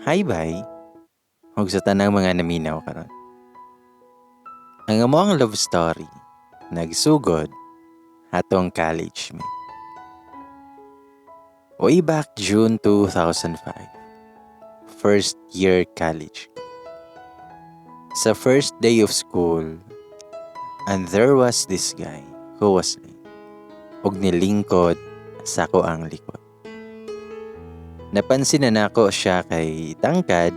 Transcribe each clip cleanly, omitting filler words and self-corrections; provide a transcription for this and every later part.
Hi, bye. Ug sa tanang mga naminaw karon. Ang among love story nagsugod atong college mi. Way back June 2005. First year college. Sa first day of school, and there was this guy who was late. Ug nilingkod sa akoang likod. Napansin na nako siya kay tangkad,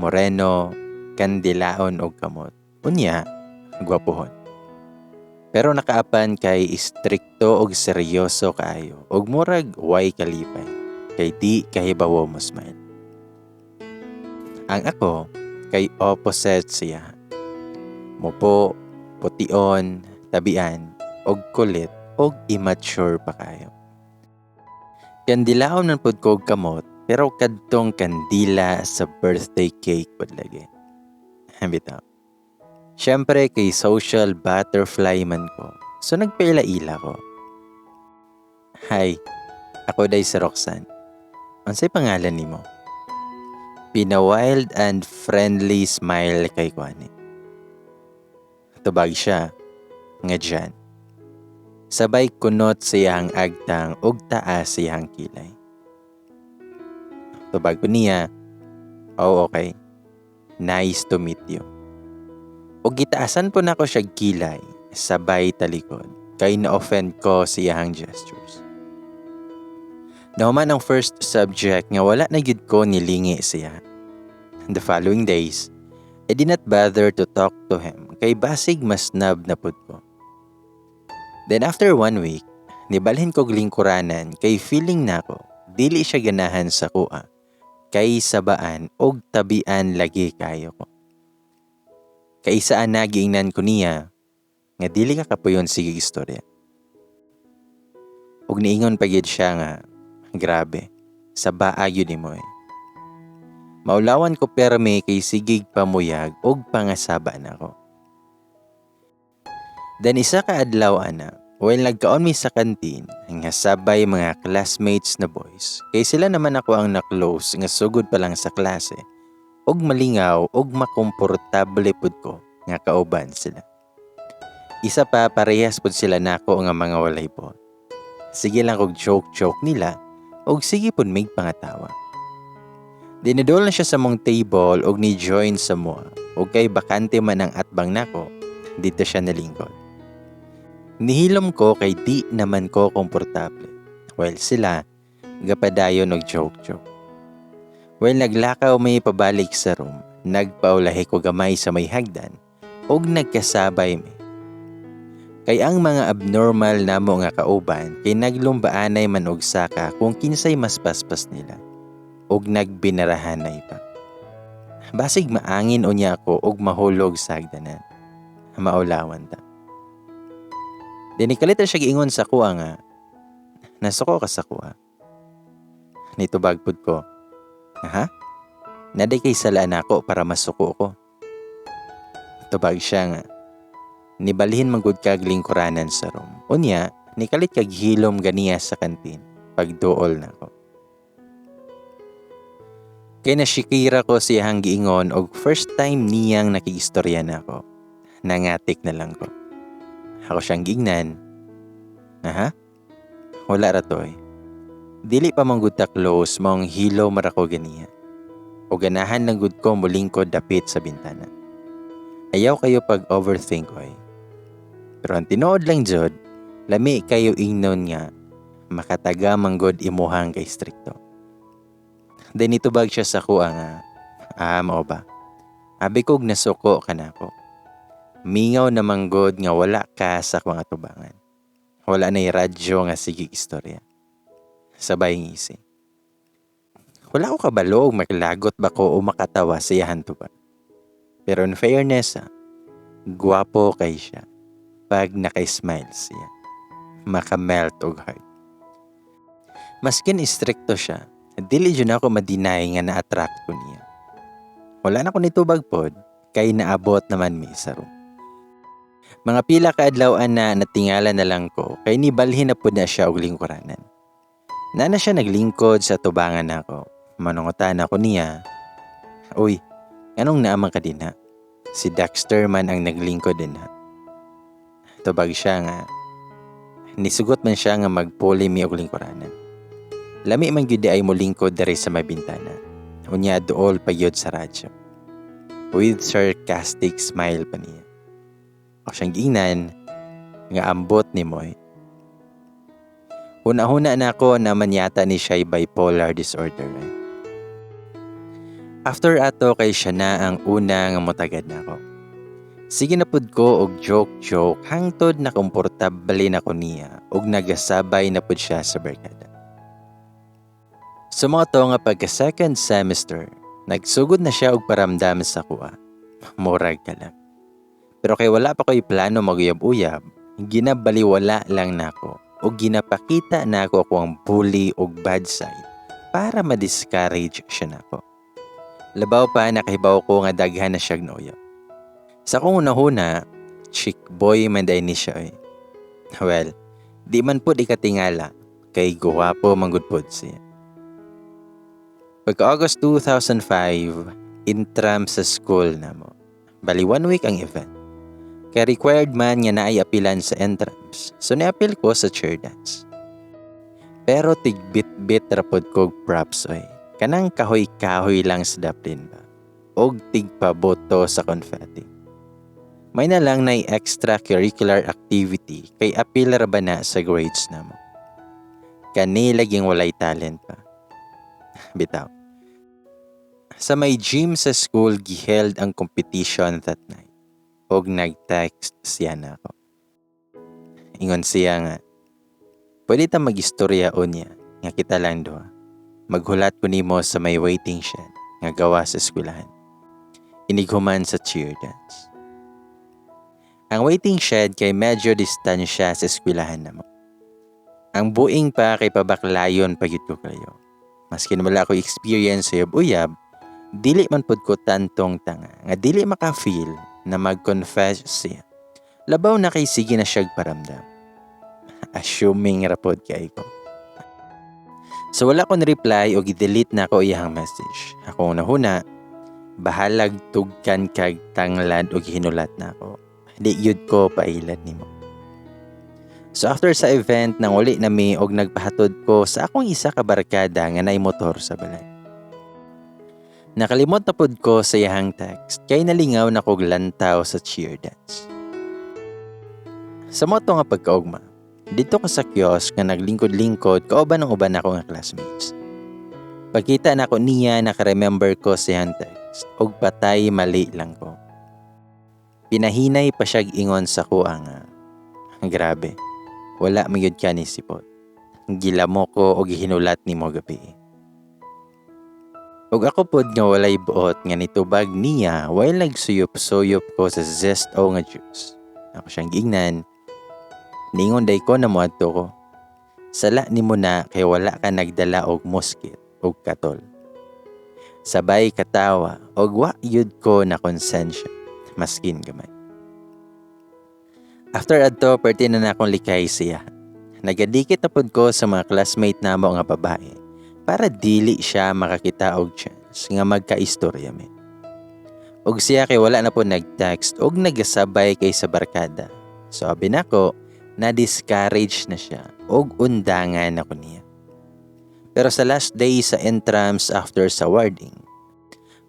moreno, kandilaon og kamot. Unya, gwapohon. Pero nakaapan kay istrikto og seryoso kaayo ug murag way kalipay kay di kahibawo mo smile. Ang ako kay opposite siya. Mupo, pution, tabian, og kulit og immature pa kayo. Kandilaon man pud ko og kamot, pero kadtong kandila sa birthday cake pud lagi. Bitaw. Siyempre kay social butterfly man ko. So nagpaila-ila ko. "Hi, ako diay si Roxanne. Unsay pangalan nimo?" Pina-wild and friendly smile kay ko ani. Tubag siya nga Jan. Sabay kunot sa iyang agtang ug taas sa iyang kilay. Tubag ko niya, "Oh, okay. Nice to meet you." Ug gitaasan po nako siya kilay, sabay talikod, kay na-offend ko sa iyang gestures. Nahuman ang first subject nga wala na gyud ko nilingi siya. The following days, I did not bother to talk to him kay basig masnab na pud ko. Then after one week, nibalhin kog lingkuranan kay feeling nako dili siya ganahan sa akoa kay sabaan og tabian lagi kayo ko. Kaisaan na giingnan ko niya nga dili ka kapuyon, sige istorya. Ug niingon pa gyud siya nga grabe sabaa gyud nimo eh. Maulawan ko perme kay sigig pamuyag og pangasaba nako. Then isa ka adlaw ana, while nagkaon mi sa kantin, nga sabay mga classmates na boys, kay sila naman ako ang na-close nga sugod pa lang sa klase, og malingaw og makomportable pud ko nga kauban sila. Isa pa, parehas pud sila nako nga mga walay buot. Sige lang kog joke-joke nila og sige pud mig pangatawa. Dinidol na siya sa among table og ni-join sa amoa, og kay bakante man ang atbang nako, dito siya nalingkod. Nihilom ko kay di naman ko komportable, while sila gapadayon og joke-joke. While naglakaw may pabalik sa room, nagpaulahi ko gamay sa may hagdan og nagkasabay mi. Kay ang mga abnormal namo nga kauban kay naglumbaanay man og saka kung kinsay mas paspas nila og nagbinarahanay pa. Basig maangin unya ako og mahulog sa hagdanan. Maulawan ta. Dinikalit siya giingon sa akoa nga, "Nasuko ka sa akoa." Nitubag pud ko, "Ha? Naa diay kay sala nako para masuko ko?" Tubag siya nga, "Nibalhin man gud kag lingkuranan sa room. Unya, nikalit kag hilom ganiya sa kantin. Pagduol nako." Kay nasikira ko siyang giingon og first time niyang nakiistorya nako. Nangatik na lang ko. Ako siyang giingnan, "Aha? Wala ra to eh. Dili pa man gud ta close, maong hilo mara ko ganiya. O ganahan lang gud ko mulingkod dapit sa bintana. Ayaw kayo pag overthink oy. Pero ang tinuod lang jud, lami kayo ingnon nga makataga man gud imuhang kay strikto." Then nitubag siya sa akoa nga, "Ah, mao ba? Abi kog nasuko ka nako. Mingaw naman gud nga wala ka sa akong atubangan. Wala na'y radyo nga sige istorya." Sabay ngisi. Wala ko kabalo og makilagot ba ko o makatawa sa iyahan tubag. Pero in fairness, gwapo kay siya. Pag naka-smile siya, maka-melt og heart. Maskin istrikto siya, dili jud ako ma-deny nga na-attract ko niya. Wala na ko nitubag pod, kay naabot naman mi sa room. Mga pila ka adlaw na, natingala na lang ko kay nibalhin na pud na siya og lingkuranan. Naa na siya naglingkod sa tubangan nako. Manungutan ako niya. Uy, nganong naa man ka dinha? Si Dexter man ang naglingkod dinha. Tubag siya nga nisugot man siya nga magpuli mi og lingkuranan. Lami man gyud ay molingkod diri sa may bintana. Unya duol pa gyud sa radyo. With sarcastic smile pa niya. Ako siyang giingnan nga ambot ni Moy. Huna-huna na ako naman yata ni siya bipolar disorder. Eh. After ato kay siya na ang una nga motagad nako. Sige na pud ko og joke-joke hangtod na komportable na ko niya og nagasabay na pud siya sa barkada. Sa mao to nga pagka second semester, nagsugod na siya og paramdam sa akoa. Murag ka lang. Pero kay wala pa ko'y plano maguyab-uyab, ginabaliwala lang nako o ginapakita nako akong bully og bad side para ma-discourage siya nako. Labaw pa nakahibaw ko nga daghan na siya nauyab. Sa akong hunahuna, chick boy man diay ni siya eh. Well, di man pud ikatingala kay guwapo man gud pud siya. Pagka August 2005, intram sa school namo. Bali one week ang event. Kaya required man nga naay apilan sa entrance. So niapil ko sa cheer dance. Pero tigbit-bit ra pod kog props oy. Kanang kahoy-kahoy lang sa daplin ba. Og tigpaboto sa confetti. May na lang nay extracurricular activity kay apil ra ba na sa grades namo. Kani laging walay talent pa. Bitaw. Sa may gym sa school giheld ang competition that night. Og nag-text siya nako. Ingon siya nga, "Pwede ta mag-istorya unya nga kita lang duha. Maghulat ko nimo sa may waiting shed nga gawas sa eskwelahan. Inighuman sa cheer dance." Ang waiting shed kay medyo distansya sa eskwelahan namo. Ang buing pa kay pabaklayon pa gyud ko kayo. Maskin wala ko experience sa uyab-uyab, dili man pud ko tantong tanga nga dili maka-feel na mag-confess siya. Labaw na kay sige na siyag paramdam. Assuming ra pod kay ko. So wala ko ni-reply o gi-delete na ako iyang message. Akong nahuna, bahalag tugkan kag tanglad og hinulat na ako. Di yud ko pailad nimo. So after sa event, nang uli nami og nagpahatod ko sa akong isa ka barkada nga naay motor sa balay. Nakalimot na pud ko sa iyahang text kay nalingaw na kog lantaw sa cheer dance. Sa mao to nga pagkaugma, didto ko sa kiosk nga naglingkod-lingkod kauban ng uban nako nga classmates. Pagkita nako niya, naka-remember ko sa iyang text og patay mali lang ko. Pinahinay pa siya ingon sa kuha nga, "Grabe, wala man gyud ka ni sipot. Gilamo ko og hinulat nimo gabi." Ug ako pod nga walay buot nga nitubag niya while nagsuyop-suyop ko sa Zesto nga juice. Ako siyang giingnan, "Ningon day ko na moadto ko. Sala nimo na kay wala ka nagdala og muskit og katol." Sabay katawa og wa yud ko na konsensya maskin gamay. After adto, perti na akong likay siya. Nagadikit na pud ko sa mga classmate namo nga babae para dili siya makakita og chance nga magkaistorya mi. Og siya kay wala na po nag-text og nagasabay kay sa barkada. So abi nako, na-discourage na siya og undangan ako niya. Pero sa last day sa entrance after sa warding,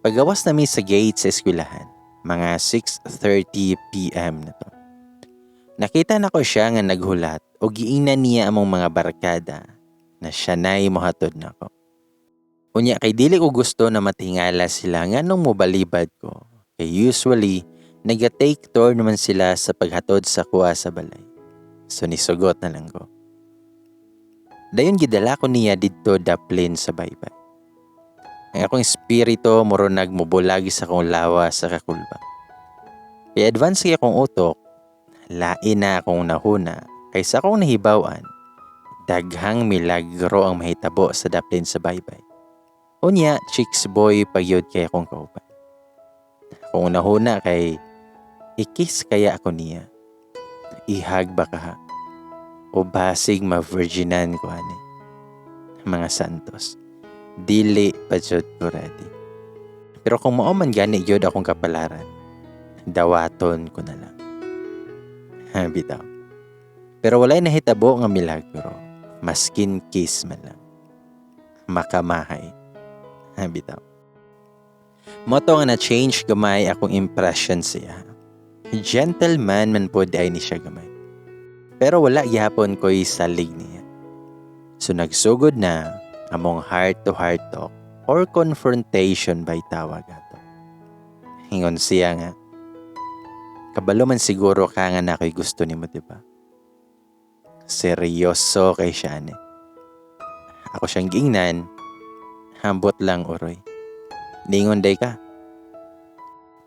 pagawas nami sa gate sa eskwelahan, mga 6:30 p.m. na to. Nakita nako siya nga naghulat o giingnan niya among mga barkada na siya na'y mohatod nako. Unya kay dili ko gusto na matingala sila nganong mobalibad ko. Kay usually, naga-take turn naman sila sa paghatod sa kuha sa balay. So nisugot na lang ko. Dayon gidala ko niya didto daplin sa baybay. Ang akong espiritu muro nagmubulag sa akong lawas sa kakulba. Kay advance kay akong utok, lain na akong nahuna kaysa akong nahibaw-an. Daghang milagro ang mahitabo sa daplin sa baybay. Unya, chicks boy pagyud kay akong kauban. Akong nahuna kay i-kiss kaya ako niya. I-hug ba kaha? O basig ma-virginan ko ani. Mga santos, dili pa jud ko ready. Pero kung mao man gani gyud akong kapalaran, dawaton ko na lang. Ha, bitaw. Pero walay nahitabo nga milagro, maskin kiss man lang. Makamahay. Ha, bitaw. Mao to nga na-change gamay akong impression siya. Gentleman man pod ay ni siya gamay. Pero wala gihapon ko'y salig niya. So nagsugod na among heart-to-heart talk or confrontation by tawag ato. Ingon siya nga, "Kabalo man siguro ka nga na ako'y gusto nimo, di ba?" Seryoso kay siya ni. Ako siyang giingnan, "Ambot lang, uroy." "Ningon day ka."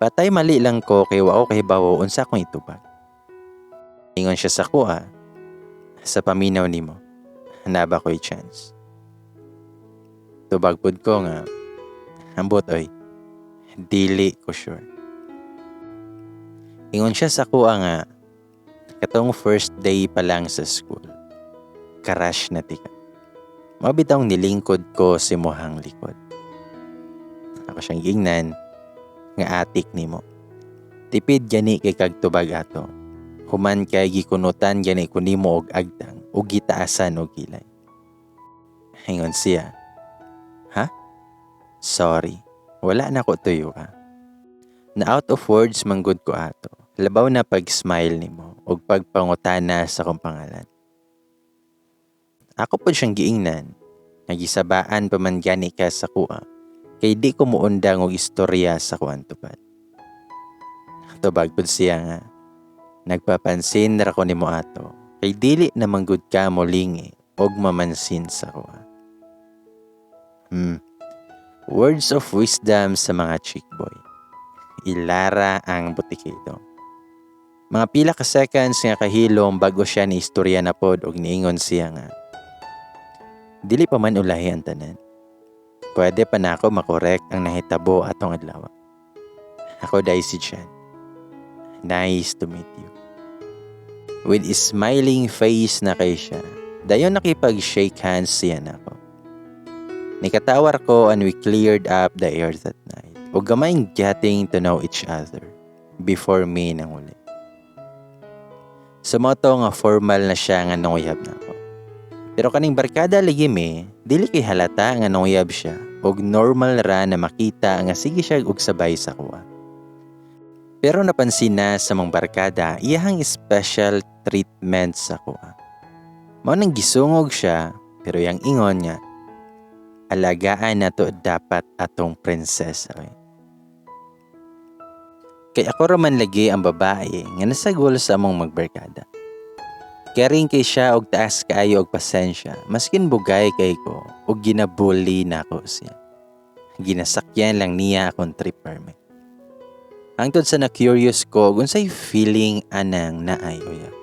Patay mali lang ko kay wa ko kahibawo unsa akong itubag. Ingon siya sa kuha, "Sa paminaw nimo, naa ba ko'y chance?" Tubag pud ko nga, "Ambot oy, dili ko sure." Ingon siya sa kuha nga, "Katong first day pa lang sa school, crush na tika. Mao bitawng nilingkod ko sa imuhang likod." Ako siyang gingnan nga, "Atik nimo. Tipid gani kay kag tubag ato. Human kay gikunutan gani ko nimo og agtang ug gitaasan og kilay." Ingon siya, "Ha? Sorry, wala na ko tuyo ka." Na out of words man gud ko ato. Labaw na pag-smile nimo ug pagpangutana sa akong pangalan. Ako pod siyang giingnan, nagisabaan pa man gani ka sa kuha, kay di ko muundang og istorya sa kuan tupad. Tubag pod siya nga, "Nagpapansin ra ko nimo ato, kay dili naman gud ka molingi og mamansin sa kuha." Words of wisdom sa mga chick boy. Ilara ang butikito. Mga pila ka seconds nga kahilom bago siya ni istorya na pod og niingon siya nga, "Dili pa man ulahi ang tanan. Pwede pa nako makorek ang nahitabo atong adlaw. Ako diay si Jan. Nice to meet you." With a smiling face na kay siya, dayon nakipag-shake hands siya nako. Nikatawar ko and we cleared up the air that night. O gamay getting to know each other before me nang uli. Sa mao to nga formal na siya nga nanguyab nako. Pero kaning barkada lagi mi, dili kay halata nga nanguyab siya og normal ra na makita nga sige siya og sabay sa kuha. Pero napansin na sa mga barkada iyahang special treatment sa kuha. Mao nang gisungog siya, pero yang ingon nga, "Alagaan nato dapat atong prinsesa. Oy." Kay ako ra man lagi ang babae nga nasagol sa among magbarkada. Caring kay siya og taas kaayo og pasensya, maskin bugay kay ko og ginabully nako siya. Ginasakyan lang niya akong trip permi. Hangtod sa na-curious ko kung unsay feeling anang naay uyab.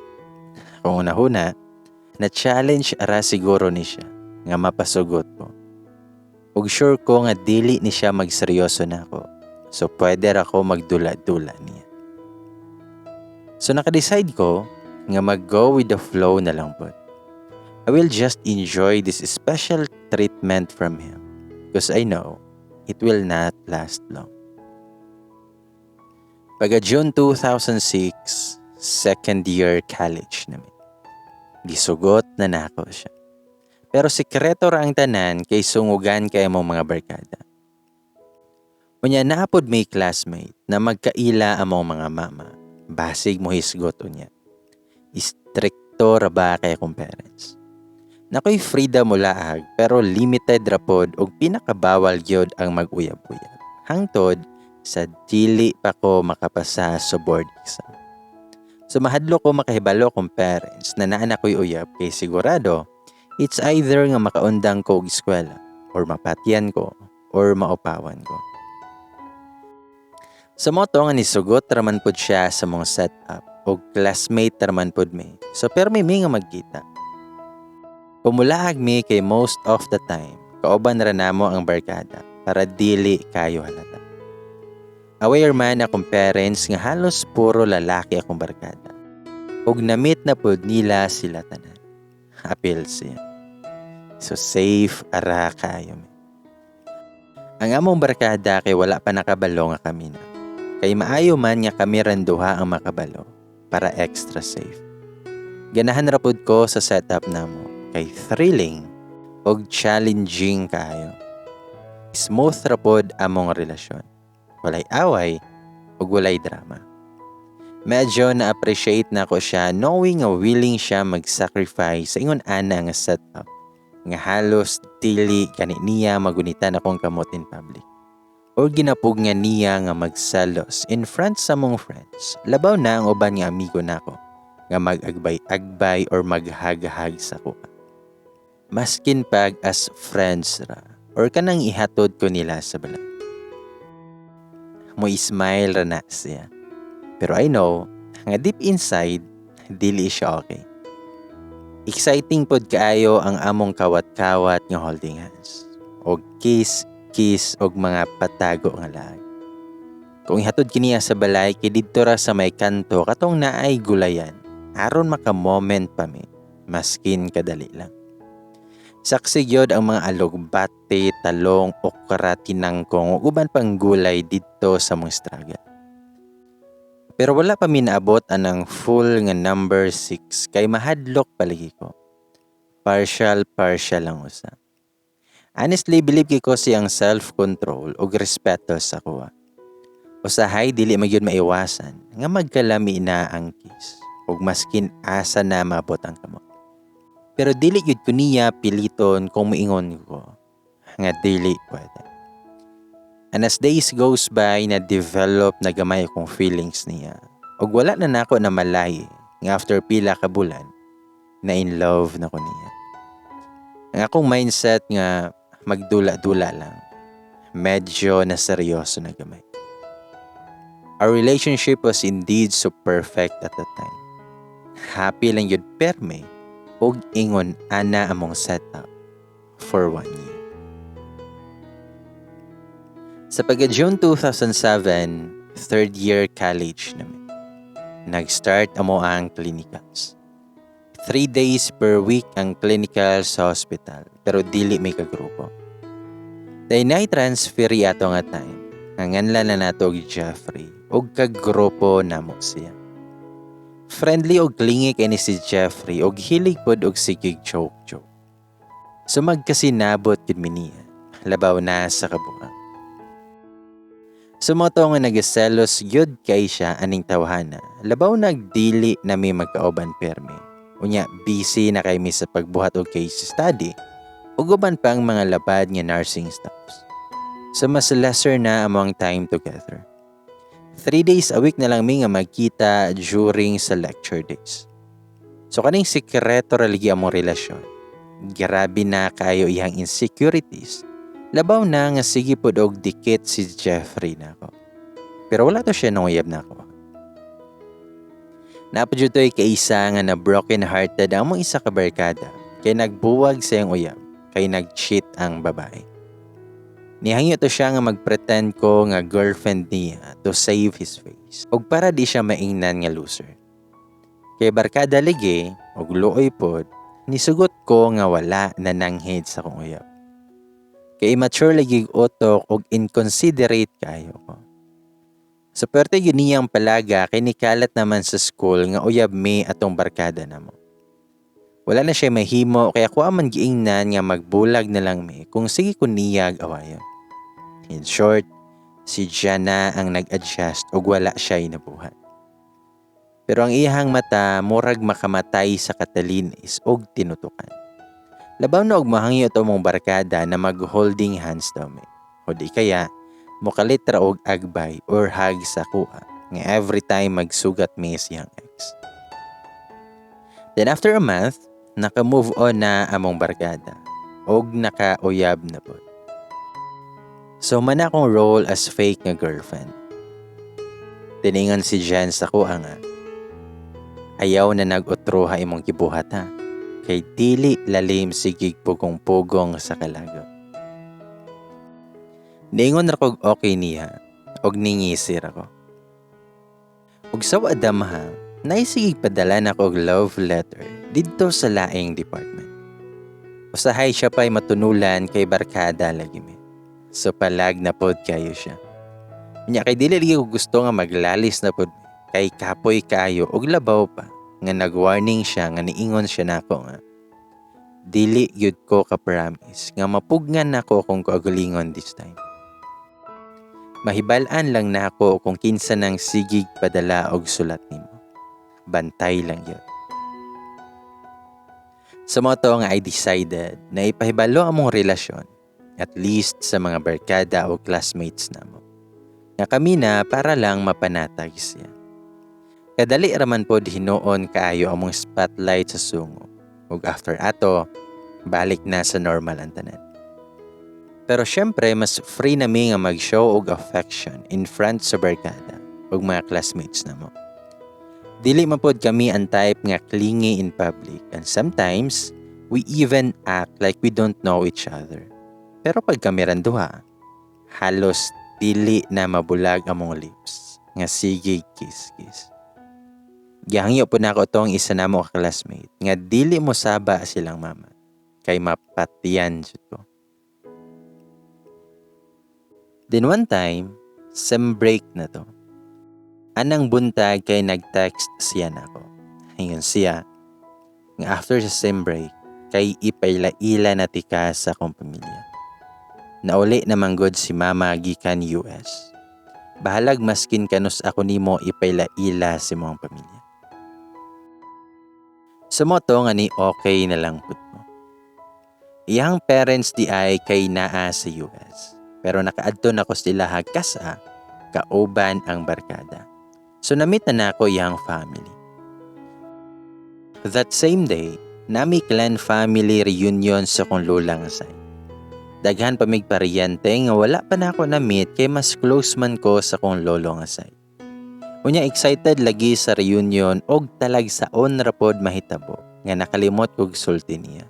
Kung una-huna, na-challenge ara siguro ni siya nga mapasugot ko. Ug sure ko nga dili ni siya magseryoso nako. So pwede ra ko magdula-dula niya. So naka-decide ko nga mag-go with the flow na lang pod. I will just enjoy this special treatment from him because I know it will not last long. Pagka June 2006, second year college na mi. Gisugot na nako siya. Pero sikreto ra ang tanan kay sungugan kay among mga barkada. Unya naa pod may classmate na magkaila among mga mama. Basig mo hisgot unya. Istrikto ra ba kay akong parents. Naa ko'y freedom molaag pero limited ra pod og pinakabawal gyud ang mag-uyab-uyab. Hangtod sa dili pa ko makapasa sa board exam. So mahadlok ko makahibalo akong parents na naa na ko'y uyab kay sigurado it's either nga makaundang ko og eskwela or mapatyan ko or maupawan ko. Sa mao to nga nisugot raman pod siya sa mga setup og classmate raman pod mi. So permi mi nga magkita. Pumulaag mi kay most of the time kauban ra namo ang barkada para dili kayo halata. Aware man akong parents nga halos puro lalaki akong barkada. Ug na-meet na pod nila sila tanan. Apil siya. So safe ara kayo mi. Ang among barkada kay wala pa nakabalo nga kami na. Kay maayo man nga kami rang duha ang makabalo para extra safe. Ganahan ra pud ko sa setup namo kay thrilling og challenging kaayo. Smooth ra pod among relasyon. Walay away ug walay drama. Medyo na-appreciate na ko siya knowing nga willing siya mag-sacrifice sa ingon ana nga setup nga halos dili gani niya magunitan akong kamot in public. Or ginapug nga niya nga magselos in front sa mong friends. Labaw na ang uban nga amigo nako nga mag-agbay-agbay or maghag-hag sa kuha. Maskin pag as friends ra or kanang ihatod ko nila sa balay. Mo smile ra na siya. Pero I know nga deep inside dili siya okay. Exciting pod kaayo ang among kawat-kawat nga holding hands. Og kiss, kiss og mga patago nga laag. Kung ihatod kiniya sa balay kay didto ra sa may kanto katong naay gulayan aron maka-moment pa mi maskin kadali lang. Saksi gyud ang mga alugbate, talong, okra, tinangkong ug uban pang gulay didto sa mong struggle. Pero wala pa mi naabot anang full nga number 6 kay mahadlok palagi ko. Partial, partial lang usa. Honestly, believe kay ko siyang self-control ug respeto sa kuha. Usahay dili man gyud maiwasan nga magkalami na ang kiss ug maskin asa na maabot ang kamot. Pero dili gyud ko niya piliton kung moingon ko nga dili pwede. And as days goes by, na-develop na gamay akong feelings niya. Ug wala na nako na malay nga after pila ka bulan, na in love na ko niya. Ang akong mindset nga magdula-dula lang, medyo na seryoso na gamay. Our relationship was indeed so perfect at that time. Happy lang yun perme ug ingon ana among setup for one year. Sa pagka June 2007, third year college namin. Nag-start amo ang clinicals. 3 days per week ang clinical sa hospital pero dili may kagrupo. Dahil na transfer ato nga time, nganla na nato og Jeffrey og kagrupo namo siya. Friendly og clingy kay ni si Jeffrey og hilig pod og sigig joke joke. So magkasinabot gid mi niya, labaw na sa kabuang. Sumoto nga nagaselos gyud kay siya aning tawhana. Labaw nagdili na mi magkauban permi. Unya busy na kay mi sa pagbuhat og case study ug uban pang mga labad nga nursing stuffs. So mas lesser na among time together. 3 days a week na lang mi nga magkita during sa lecture days. So kaning sikreto ra lagi among relasyon. Grabe na kayo iyang insecurities. Labaw na nga sige pod og dikit si Jeffrey nako. Pero wala to siya nang uyab nako. Naa pa jud to'y kaisa nga na broken hearted ang among isa ka barkada kay nagbuwag sa iyang uyab kay nag-cheat ang babae. Nihangyo to siya nga magpretend ko nga girlfriend niya to save his face ug para di siya maingnan nga loser. Kay barkada lagi ug luoy pod, nisugot ko nga wala na nanghid sa akong uyab. Kay immature lagi utok ug inconsiderate kayo ko. Sa pwerte yun niyang palaga kay nikalat naman sa school nga uyab mi atong barkada namo. Wala na siya mahimo kaya kuha man giingnan nga magbulag na lang mi kung sige ko niyag awayon. In short, si Jana ang nag-adjust ug wala siya inabuhat. Pero ang iyahang mata murag makamatay sa katalinis og tinutukan. Labaw na og mahangyo to mong barkada na mag-holding hands daw mi. O di kaya, mukalit ra og agbay or hug sa kuha nga every time magsugat mi siyang ex. Then after a month, naka-move on na among barkada og naka-uyab na pod. So man akong role as fake nga girlfriend. Tiningan si Jen sa kuha nga, "Ayaw na nag-utroha imong gibuhat ha. Kay dili lalim sigig pugong-pugong sa kalagot." Niingon ra kog okay niya og ningisir ako. Ug sa wadam ha, naisigig padala na og love letter didto sa laing department. Usahay siya pa'y matunulan kay barkada lagi mi. So palag na pod kayo siya. Unya kay dili lagi ko gusto nga maglalis na pod kay kapoy kaayo og labaw pa nga nag-warning siya nga niingon siya nako nga dili gyud ko ka-promise nga mapugnan nako akong kaugalingon this time. Mahibal-an lang nako kung kinsa nang sigig padala og sulat nimo. Bantay lang gyud. Sa mao to nga I decided na ipahibalo among relasyon, at least sa mga barkada o classmates namo, nga kami na para lang mapanatag siya. Kadali raman pod hinuon kaayo among spotlight sa sungo. Ug after ato, balik na sa normal ang tanan. Pero syempre, mas free na mi nga mag-show og affection in front sa barkada ug mga classmates namo. Dili man pod kami ang type nga clingy in public and sometimes we even act like we don't know each other. Pero pag kami rang duha, halos dili na mabulag among lips nga sige kiss-kiss. Gihangyo po nako tong isa namo ka classmate nga dili mo saba silang mama kay mapatyan jud ko. Then one time, sem break na to. Anang buntag kay nag-text siya nako. Ingon siya nga after sa sem break kay ipaila-ila na tika sa akong pamilya. Nauli naman gud si mama gikan US. Bahalag maskin kanus ako nimo ipaila-ila sa imong pamilya. Sa mao to nga ni okay na lang pud ko. Iyang parents di ay kay naa sa US. Pero nakaadto na ko sila hagkasa kauban ang barkada. So na-meet na nako iyang family. That same day, nami clan family reunion sa kong lola nga side. Daghan pa mig paryente nga wala pa nako na-meet kay mas close man ko sa kong lolo nga side. Unya excited lagi sa reunion og talagsaon ra pod mahitabo nga nakalimot kog sulti niya.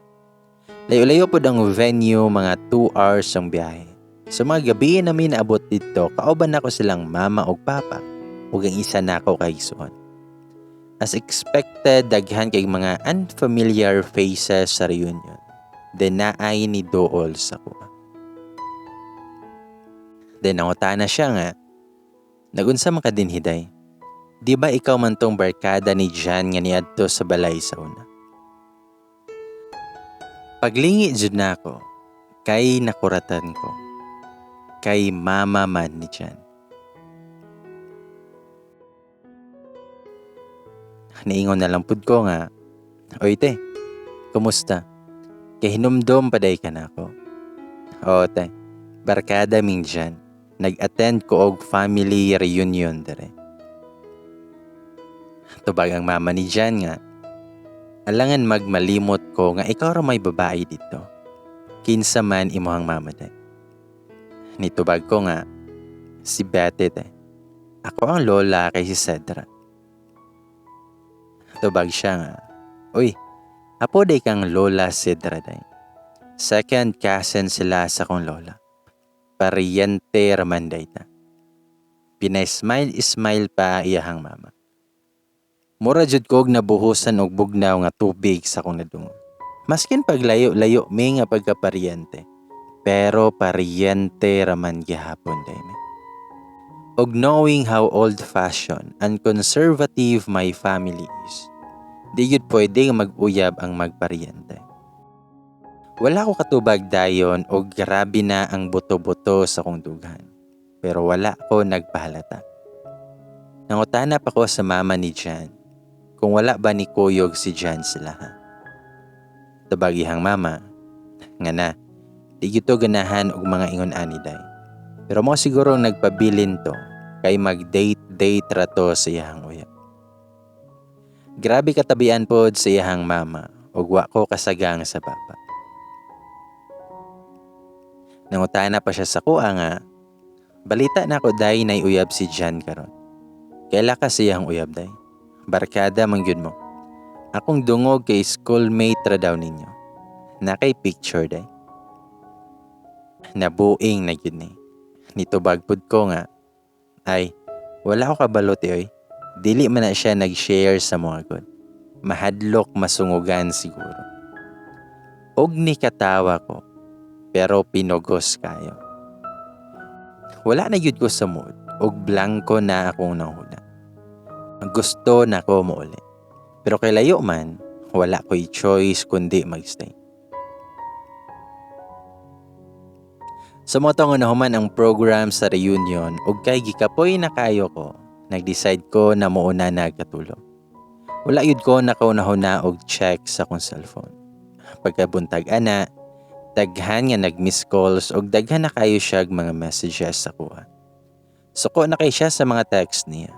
Layo-layo pod ang venue, mga 2 hours ang biyahe. Sa mga gabi namin naabot didto, kauban nako silang mama ug papa ug ang isa nako ka igsoon. As expected, daghan kay mga unfamiliar faces sa reunion. Then naay ni duol sa kuha. Then nangutana siya nga, "Nagunsa man ka dinhi, day? Di ba ikaw man tong barkada ni Jan nga niadto sa balay sa una?" Paglingi jud nako, kay nakuratan ko. Kay mama man ni Jan. Niingon na lang pud ko nga, "Oy te, kumusta? Kay hinumdom pa day ka nako." "Oo te, barkada ming Jan. Nag-attend ko og family reunion dere." Tubag ang mama ni Jan nga, "Alangan magmalimot ko nga ikaw ra may babae dito. Kinsa man imong mama, day?" Nitubag ko nga, "Si Betty te. Ako ang lola kay si Cedra." Tubag siya nga, "Uy, apo day kang Lola Cedra day. Second cousin sila sa kong lola. Paryente raman day ta." Pina-smile-smile pa iyahang mama. Mura jud kog nabuhusan og bugnaw nga tubig sa akong nadungog. Maskin paglayo-layo mi nga pagkaparyente, pero paryente raman gihapon day mi. Og knowing how old-fashioned and conservative my family is, di gyud pwede nga mag-uyab ang magparyente. Wala ko katubag dayon og grabe na ang buto-buto sa akong dughan. Pero wala ko nagpahalata. Nangutana pa ko sa mama ni Jan kung wala ba ni kuyog si Jan sila ha. Tubag iyang mama, nga na, di gyud to ganahan og mga ingon ani day. Pero mo siguro nagpabilin to kay mag-date-date ra to sa iyang uyab. Grabe katabian pod sa iyang mama ug wa ko kasagang sa baba. Nangutana pa siya sa kuha nga, "Balita na ko day nay uyab si Jan karon. Kaila ka sa iyang uyab day? Barkada man gyud mo. Akong dungog kay schoolmate ra daw ninyo. Nakay picture day?" Nabuing na gyud ni. Nitubag pud ko nga, "Ay, wala ko kabalo te oy. Dili man na siya nag-share sa mga gud. Mahadlok masungugan siguro." Og ni katawa ko, pero pinugos kayo. Wala na gyud ko sa mood ug blanko na akong nahuna. Gusto na ko mouli. Pero kay layo man, wala ko'y choice kundi magstay. Sa mao to nga nahuman ang program sa reunion ug kay gikapoy na kaayo ko, nag-decide ko na muuna na katulog. Wala yud ko nakaunahuna og check sa akong cellphone. Pagkabuntag ana, daghan nga nag-miss calls og daghan na kayo siyag mga messages sa kuha. Suko na kay siya sa mga text niya.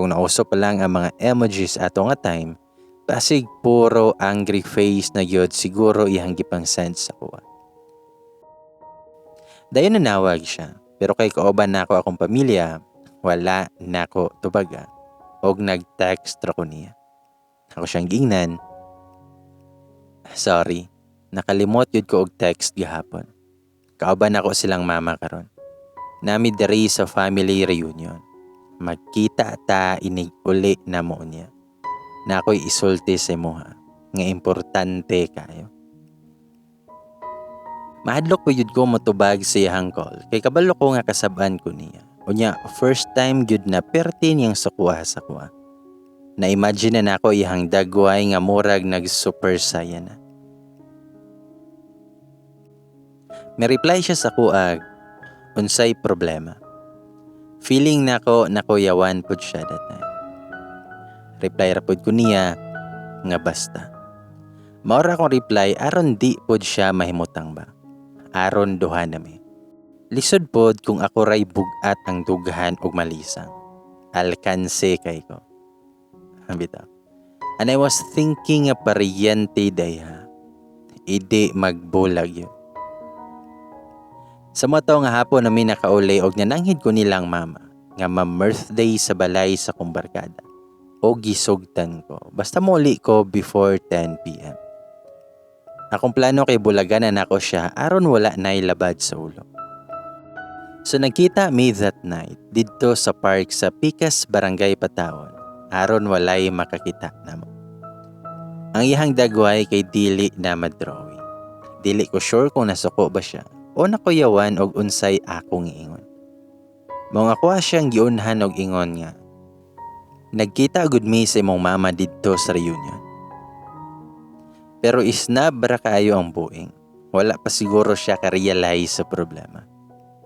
Kung nauso pa lang ang mga emojis ato nga time, basig puro angry face na gyud siguro iyang gipang send sa kuha. Dayon nanawag siya, pero kay kauban nako akong pamilya, wala nako tubaga og nag-text ra ko niya. Ako siyang giingnan, "Sorry, nakalimot yun ko og text gahapon. Kauban nako silang mama karon. Nami diri sa family reunion. Magkita ta inig uli na mo niya. Na ako'y isulti sa imuha nga importante kayo." Mahadlok ko yun ko motubag sa iyahang call kay kabalo ko nga kasab-an ko niya. Unya, first time gyud na perti niyang sukuha sa kuha. Na-imagine na nako iyahang dagway nga murag nag-super saiyan na. May reply siya sa kuag, "Unsay problema?" Feeling nako nakuyawan pud siya that time. Reply ra pud ko niya nga basta. Maura akong reply aron di pud siya mahimutang ba. Aron duha nami. Lisod pod kung ako ray bug-at ang dughan og malisang. Alkanse kay ko. Bitaw. And I was thinking nga paryente dayha. Idi magbulag yun. Sa moto nga hapon nami nakauli og nananghid ko nilang mama nga ma-birthday sa balay sa kong barkada. O gisugtan ko. Basta muli ko before 10 p.m. Akong plano kay bulagan na nako siya aron wala na'y labad sa ulo. So nagkita mi that night didto sa park sa Pikas, Barangay Pataon, aron walay makakita namo. Ang iyahang dagway kay dili na madrawing. Dili ko sure kung nasuko ba siya o nakuyawan og unsay akong giingon. Mao nga kuha siyang giunhan og ingon nga, "Nagkita gud mi sa imong mama didto sa reunion." Pero isnab ra kaayo ang buing. Wala pa siguro siya ka-realize sa problema.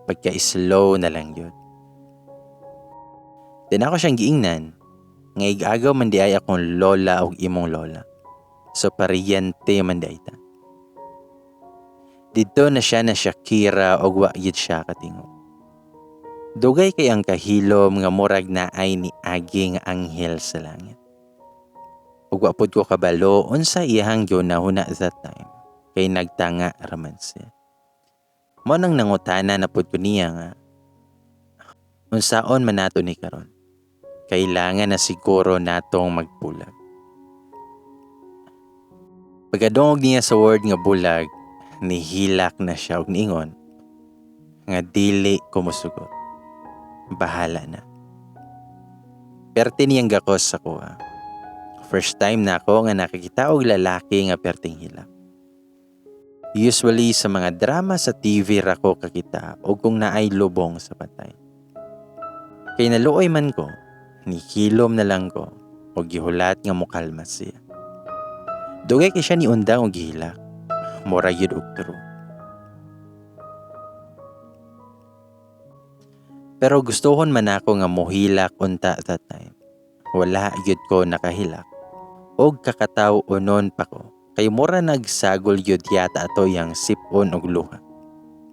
Pagka-slow na lang yun. Then ako siyang giingnan, nga igagaw man di ay akong lola og imong lola. So paryente man di ay ta. Didto na siya na Shakira og wa gyud siya katingo. Dugay kay ang kahilom nga murag naay ni agi nga anghel sa langit. Ug wa pod ko kabalo unsa iyahang gihunahuna that time kay nagtanga raman siya. Mao nang nangutana na pod ko niya nga unsaon man nato ni karon. Kailangan na siguro natong magbulag. Pagkadungog niya sa word nga bulag, nihilak na siya og niingon nga dili ko mosugot. Bahala na. Perte niyang gakos sa kuha. First time na ako nga nakakita og lalaki nga perting hilak. Usually sa mga drama sa TV ra ko kakita o kung naay lubong sa patay. Kay naluoy man ko, nihilom na lang ko o gihulat nga mukalma siya. Dugay kay siya ni undang og gihilak. Mura gyud og true. Pero gustohon man ako nga mohilak unta that time. Wala gyud ko nakahilak. Og kakataw unon pa ko. Kay mura nagsagol gyud yata ato yang sipon og luha.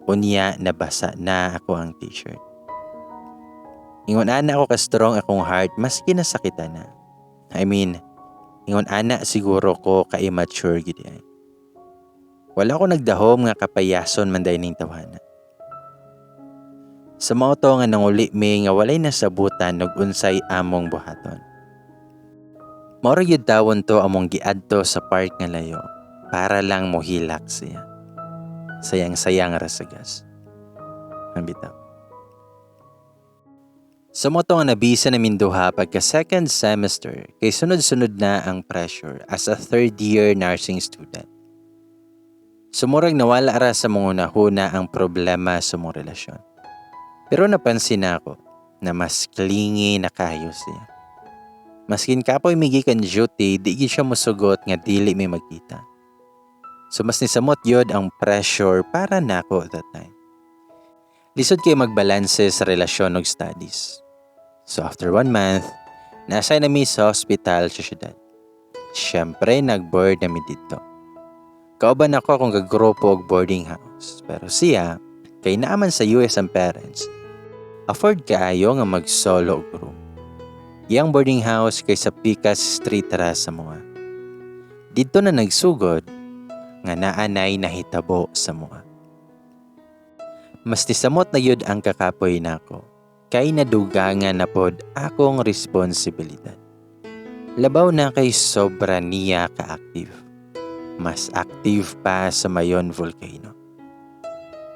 Unya nabasa na ako ang t-shirt. Ingon ana ako ka strong akong heart maski nasakitan na. I mean, ingon ana siguro ko ka immature gid ay. Wala ko nagdahom nga kapayason man day ning tawhana. Sa mao to nga nanguli mi nga walay nasabutan og unsay among buhaton. Mao ra gyud tawon to among giadto sa park nga layo para lang mohilak siya. Sayang-sayang ra sa gas. Bitaw. Sa mao to nga nabisa namin duha pagka second semester kay sunod-sunod na ang pressure as a third year nursing student. Sumurag nawala ra sa mga hunahuna ang problema sa mong relasyon. Pero napansin nako na mas clingy na kayo siya. Maskin kapoy mi gikan duty, di gyud siya mosugot nga dili mi magkita. So mas nisamot gyud ang pressure para nako that time. Lisod kay magbalanse sa relasyon og studies. So after one month, na-assign na mi sa hospital sa syudad. Siyempre, nag-board na mi didto. Kauban ako akong kagrupo og boarding house. Pero siya, kay naa man sa US ang parents, afford kaayo nga mag-solo og room. Iyang boarding house kay sa Pikas Street ra sa amoa. Didto na nagsugod nga naanay nahitabo sa amoa. Mas nisamot na gyud ang kakapoy nako kay nadugangan na pod akong responsibilidad. Labaw na kay sobra niya ka-active. Mas active pa sa Mayon Volcano.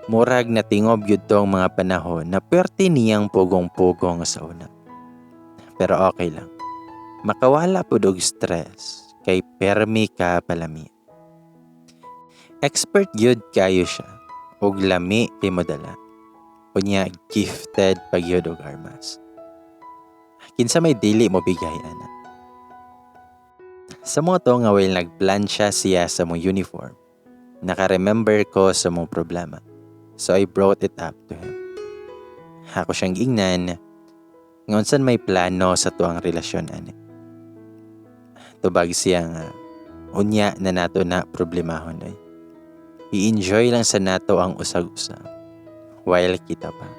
Murag natingob gyud tong mga panahon na puwerte niyang pugong-pugong sa una. Pero okay lang. Makawala pod og stress kay permi ka palami. Expert gyud kayo siya og lami kay modala. Unya gifted pa gyud og armas. Kinsa may dili mo bigay ana? Sa mao to nga while nagplansya siya sa among uniform, naka-remember ko sa among problema. So I brought it up to him. Ako siyang giingnan nga unsan may plano sa tuang relasyon ani. Tubag siya nga unya na nato na problemahon ay. I-enjoy lang sa nato ang usag-usa while kita pa.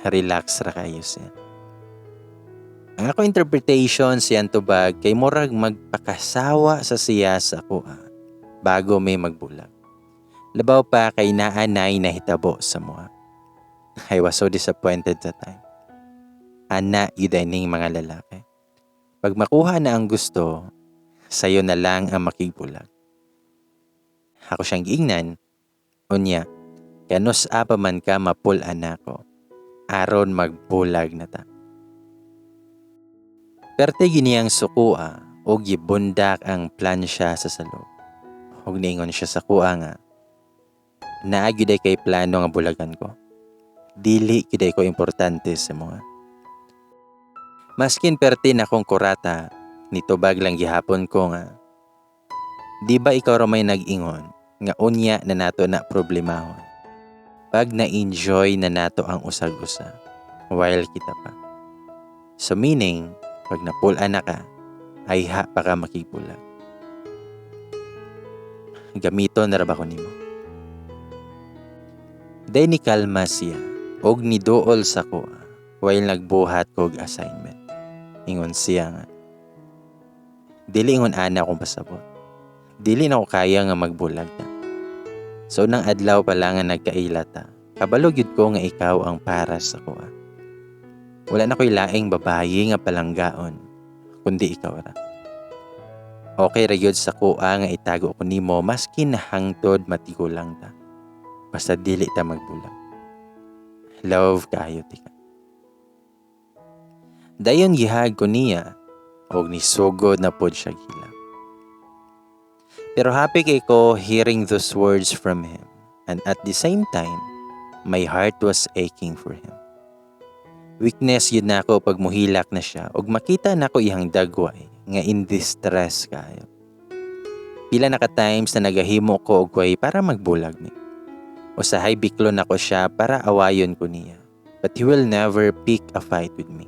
Relax ra kayo siya. Ang ako interpretation siyang tubag kay murag magpakasawa sa siya sa akoa bago may magbulag. Labaw pa kay naanay nahitabo sa amoa. I was so disappointed that time. Ana gyud ning mga lalaki. Pag makuha na ang gusto, sayo na lang ang makigbulag. Ako siyang giingnan, unya, kanus-a pa man ka mapul-an nako, aron magbulag na ta. Perte giniyang sukua o gibundak ang plansya sa salog. Ug niingon siya sa kuha nga, naa gyud kay plano nga bulagan ko. Dili gyud ko importante sa mga. Maskin perte na akong kurata, nitubag lang gihapon ko nga, di ba ikaw ra may nag-ingon nga unya na nato na problemahon? Pag na-enjoy na nato ang usag-usa, while kita pa. So meaning, pag napul-an na ka, ay ha pa ka makigbulag. Gamiton na ra ba ko nimo? Day ni kalma siya, og niduol sa kuha, while nagbuhat kog assignment. Ingon siya nga, dili ingon ana akong pasabot. Dili na ko kaya nga magbulag ta. So unang adlaw pa lang nga nagkaila ta, kabalo gyud ko nga ikaw ang para sa kuha. Wala na ko'y laing babayi nga palanggaon, kundi ikaw ra. Okay ra gyud sa kuha nga itago ko nimo maski hangtod matigulang ta. Basta dili ta magbulag. Love kaayo tika. Dayon gihag ko niya og nisugod na pod siya gila. Pero happy kay ko hearing those words from him, and at the same time, my heart was aching for him. Weakness gyud nako pag muhilak na siya ug makita nako iyang dagway nga in distress kayo. Pila na ka times na nagahimo ko og way para magbulag ni. Usahay biklon nako siya para awayon ko niya. But he will never pick a fight with me.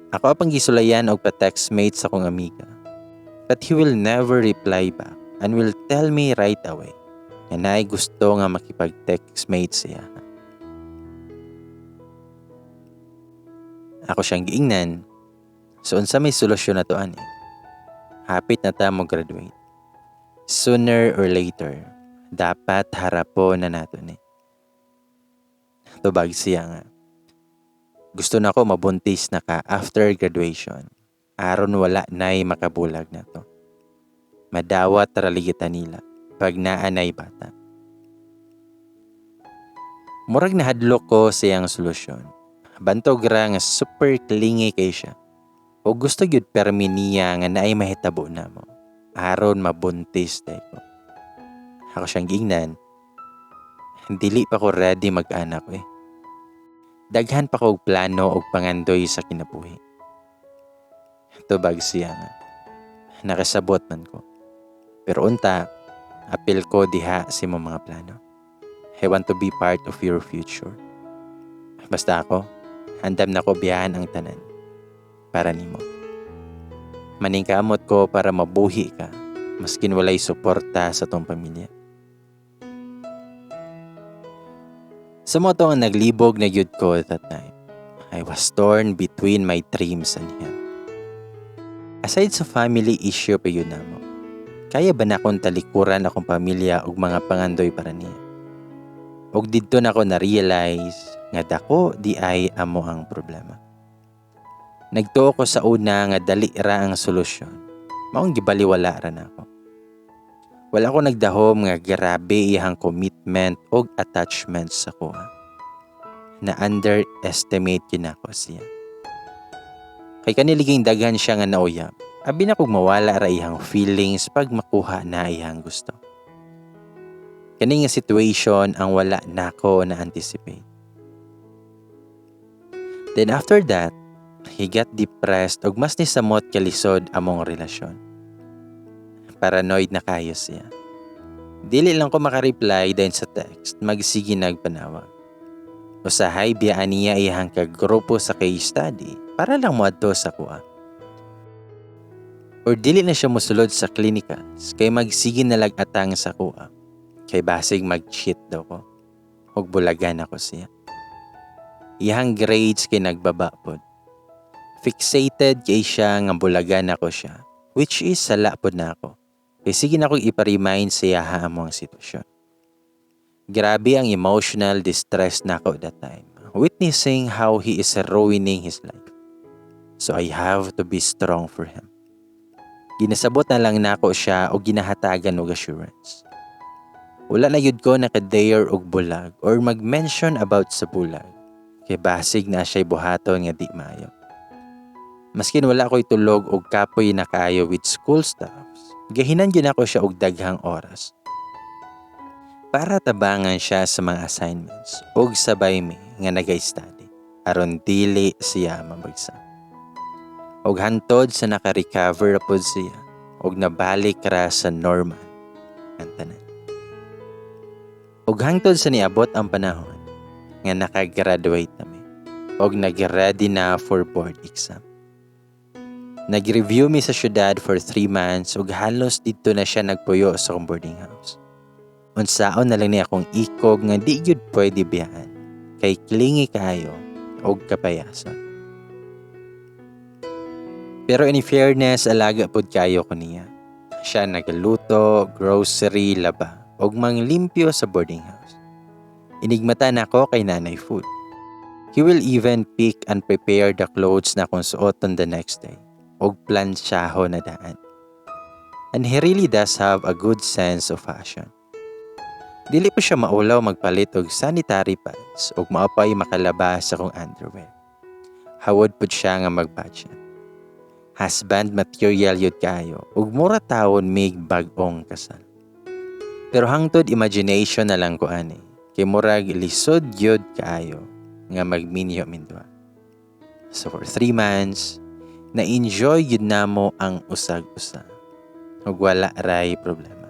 Ako pang gisulayan og pa-textmate sa akong amiga. But he will never reply back and will tell me right away nga naay gusto nga makipag-textmate siya. Ako siyang giingnan, so unsa may solusyon na to ani? Hapit na ta mo graduate. Sooner or later, dapat harapon na nato ni. Tubag siya nga, gusto na ko mabuntis na ka after graduation. Aron wala na'y makabulag na to. Madawat ra ligitan nila pag naanay bata. Murag nahadlok ko siyang solusyon. Bantog ra nga super clingy kay siya. O gusto gyud permi niya nga naay mahitabo na mo. Aron mabuntis day ko. Ako siyang giingnan, dili pa ko ready mag-anak eh. Daghan pa kog plano og pangandoy sa kinabuhi. Tubag siya nga nakasabot man ko. Pero unta, apil ko diha sa imong mga plano. I want to be part of your future. Basta ako, andam na ko biyahan ang tanan para nimo. Maningkamot ko para mabuhi ka, maskin walay suporta sa tong pamilya. Sa mo to ang naglibog na gyud ko that time. I was torn between my dreams and him. Aside sa family issue pa yun namo, kaya ba na akong talikuran akong pamilya ug mga pangandoy para niya? Ug didto na ako na-realize nga dako di ay amo ang problema. Nagtuo ko sa una nga dali ra ang solusyon. Maong gibaliwala ra nako. Wala ko nagdahom nga grabe iyang commitment og attachment sa kuha. Na underestimate yun ako siya. Kay kaniliging daghan siya nga nauyab. Abi na kog mawala ra iyang feelings pag makuha na iyang gusto. Kani nga situation ang wala nako na anticipate. Then after that, he got depressed ug mas nisamot kalisod among relasyon. Paranoid na kayo siya. Dili lang ko makareply dayon sa text, magsige nagpanawag. Usahay biyaan niya iyang kagrupo sa case study para lang moadto sa kuha. Or dili na siya mosulod sa clinicals kay magsige na lag-atang sa kuha. Kay basig mag-cheat daw ko. Ug bulagan ako siya. Iyang grades kay nagbaba pod. Fixated kay siya nga bulagan ako siya, which is sala pod na ako. Kay sige na akong ipa-remind siya ha amo ang sitwasyon. Grabe ang emotional distress nako that time, witnessing how he is ruining his life. So I have to be strong for him. Ginasabot na lang nako siya o ginahatagan og assurance. Wala na yun ko naka-dare og bulag or mag-mention about sa bulag. Kay basig na siya'y buhaton nga di maayo. Maskin wala ko'y tulog og kapoy na kaayo with school stuffs, gahinan gyud ako siya og daghang oras para tabangan siya sa mga assignments og sabay mi nga nagay-study aron dili siya mabagsak. Og hantod sa naka-recover ra pod siya og nabalik ra sa normal ang tanan. Og hangtod sa niabot ang panahon nga nakagraduate na mi og nag-ready na for board exam. Nag-review mi sa syudad for 3 months ug halos didto na siya nagpuyo sa akong boarding house. Unsaon na lang ni akong ikog nga di gyud pwede biyaan kay clingy kaayo og kapayason. Pero in fairness, alaga pod kayo ko niya. Siya nagaluto, grocery, laba, og manglimpyo sa boarding house. Inigmata nako kay nanay food. He will even pick and prepare the clothes na akong suot on the next day, og plansyaho na daan. And he really does have a good sense of fashion. Dili po siya maulaw magpalit og sanitary pads ug maapay makalaba sa akong underwear. Hawod pud siya nga mag-budget. Husband material yun kayo ug mura tawon mig bag-ong kasal. Pero hangtod imagination na lang ko ani kay murag lisod gyud kaayo nga magminyo minduha. So for 3 months, na-enjoy gyud namo ang usag-usa ug wala ray problema.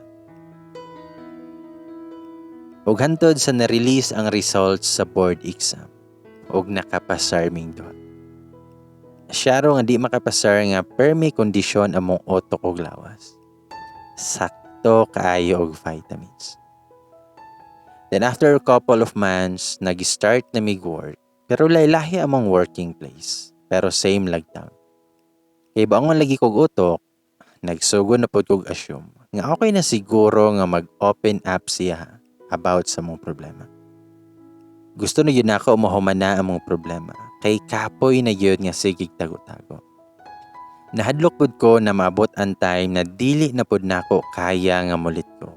Ug hantod sa na-release ang results sa board exam ug nakapasar ming duha. Siya ro nga di makapasar nga permi kondisyon among utok ug lawas. Sakto kaayo og vitamins. Then after a couple of months, nag-start na mig work. Pero laylahi among working place. Pero same lag town. Kay baongon lagi kog utok, nagsugod na pod kog assume nga okay na siguro nga mag-open up siya about sa mong problema. Gusto na yun ako mahuman na among problema. Kay kapoy na yun nga sigig tago-tago. Nahadlok pud ko na maabot ang time na dili na pud nako kaya nga mulit ko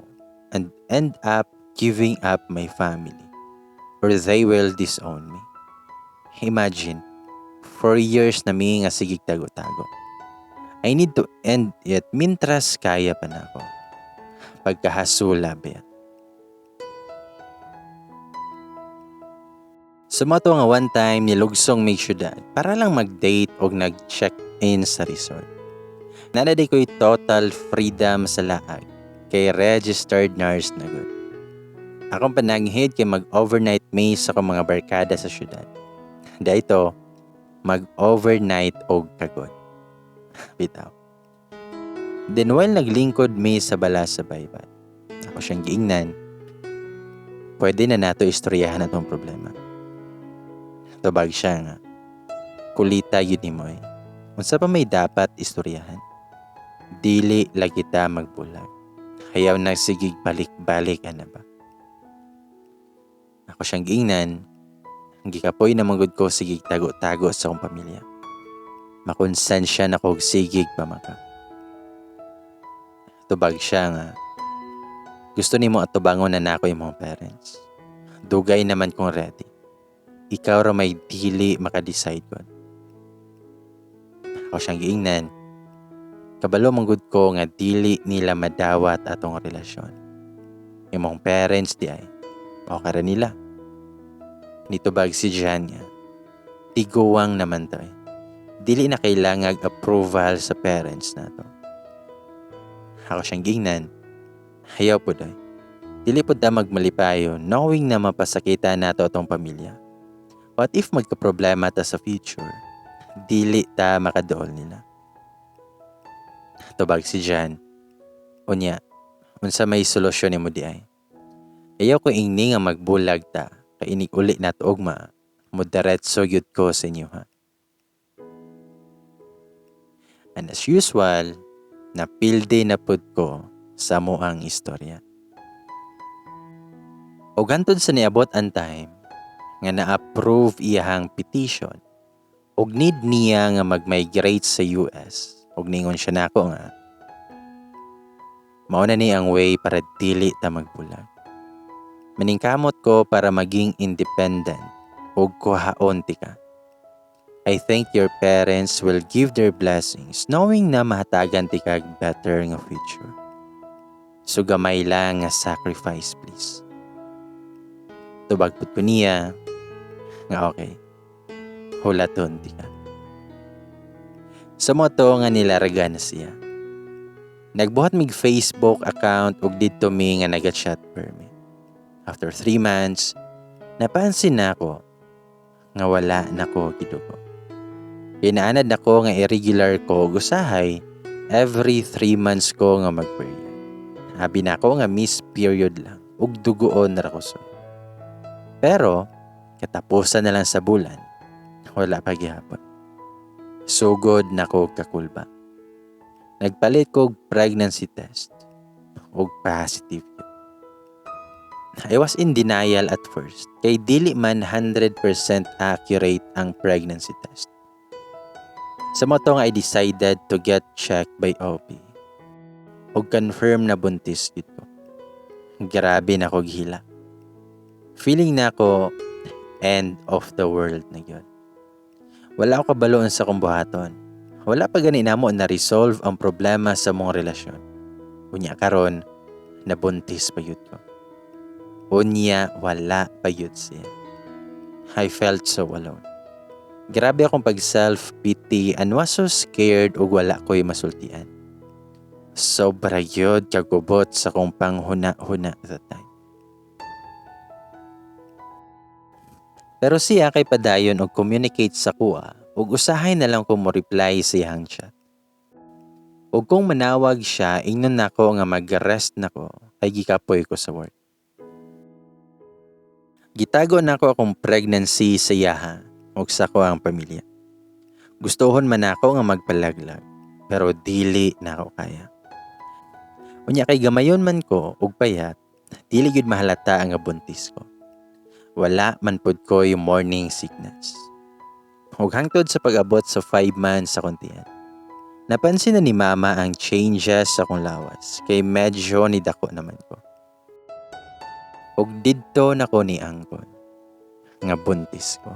and end up giving up my family or they will disown me. Imagine, 4 years na mi nga sigig tago-tago. I need to end it mintras kaya pa nako. Pagkahasula ba yan? Sa mao to nga one time nilugsong mig syudad para lang mag-date og nag-check-in sa resort. Naa na diay ko'y total freedom sa laag kay registered nurse na gud. Akong pananghid kay mag-overnight mi sa akong mga barkada sa syudad. Dahito, mag-overnight og kagod. Bitaw. Then while naglingkod mi sa bala sa baybay, ako siyang giingnan, "Pwede na nato istoryahan atong problema." Tubag siya nga, "Kulita gyud nimo eh. Unsa pa may dapat istoryahan? Dili lagi ta magbulag. Ayaw na sigig balik-balik ana ba?" Ako siyang giingnan, gikapoy na man gud ko sigig tago-tago sa akong pamilya. Makonsensya na ko og sigig pamaka. Tubag siya nga, "Gusto nimo atubangon na nako imong parents. Dugay naman kong ready. Ikaw ra may dili maka-decide kon." Ako siyang giingnan, "Kabalo man gud ko nga dili nila madawat atong relasyon. Imong parents diay, okay ra nila." Nitubag si Jan nga, "Tiguwang naman to eh. Dili na kailangan approval sa parents nato." Ako siyang giingnan, "Ayaw po day. Dili po ta magmalipayon knowing na mapasakita nato atong pamilya. What if magka-problema ta sa future? Dili ta makadool nila." Tubag si Jan, "Unya, unsa may solusyon nimo diay? Ayaw ko ingni nga magbulag ta, kay inig uli nato ugma, mo diretso gyud ko sa inyo ha." And as usual, napildi na pud ko sa amoang istorya. Og hantod sa niabot ang time nga na-approve iyahang petition og need niya nga mag-migrate sa US, og ningon siya nako nga mao na ni ang way para dili ta magbulag. Maningkamot ko para maging independent ug kuhaon tika. I think your parents will give their blessings knowing na mahatagan tikag better nga future. So gamay lang nga sacrifice, please. Tubag pud ko niya nga okay. Hulaton tika. Sa mao to nga nilarga na siya. Nagbuhat mig Facebook account ug didto mi nga naga-chat permi. After 3 months, napansin nako nga wala na ko gidugo. Kinaanad nako nga irregular ko, usahay every 3 months ko nga mag-period. Abi nako nga miss period lang ug dugoon ra ko sud. Pero katapusan na lang sa bulan, wala pa gihapon. Sugod na ko kakulba. Nagpalit ko og pregnancy test ug positive gyud. I was in denial at first kay dili man 100% accurate ang pregnancy test. Sa mao to nga I decided to get checked by OB. Ug confirm na buntis gyud ko. Grabe na ko gihilak. Feeling nako end of the world na gyud. Wala ako kabalo sa akong buhaton. Wala pa gani namo na resolve ang problema sa among relasyon. Unya karon nabuntis pa gyud ko. Unya wala pa gyud siya. I felt so alone. Grabe akong pag self-pity and was so scared ug wala ko'y masultian. Sobra gyud kagubot sa akong panghuna-huna that time. Pero siya kay padayon og communicate sa akoa ug usahay na lang ko mo reply sa iyang chat. Ug kung manawag siya, ingnon nako nga mag-rest nako kay gikapoy ko sa work. Gitago nako akong pregnancy sa iyaha ug sa akoang pamilya. Gustohon man nako nga magpalaglag, pero dili nako kaya. Unya kay gamayon man ko ug payat, dili gyud mahalata ang buntis ko. Wala man pud ko'y morning sickness. Ug hangtod sa pag-abot sa 5 months sa tiyan. Napansin na ni Mama ang changes sa akong lawas kay medyo nidako naman ko. Ug didto nako niangkon nga buntis ko.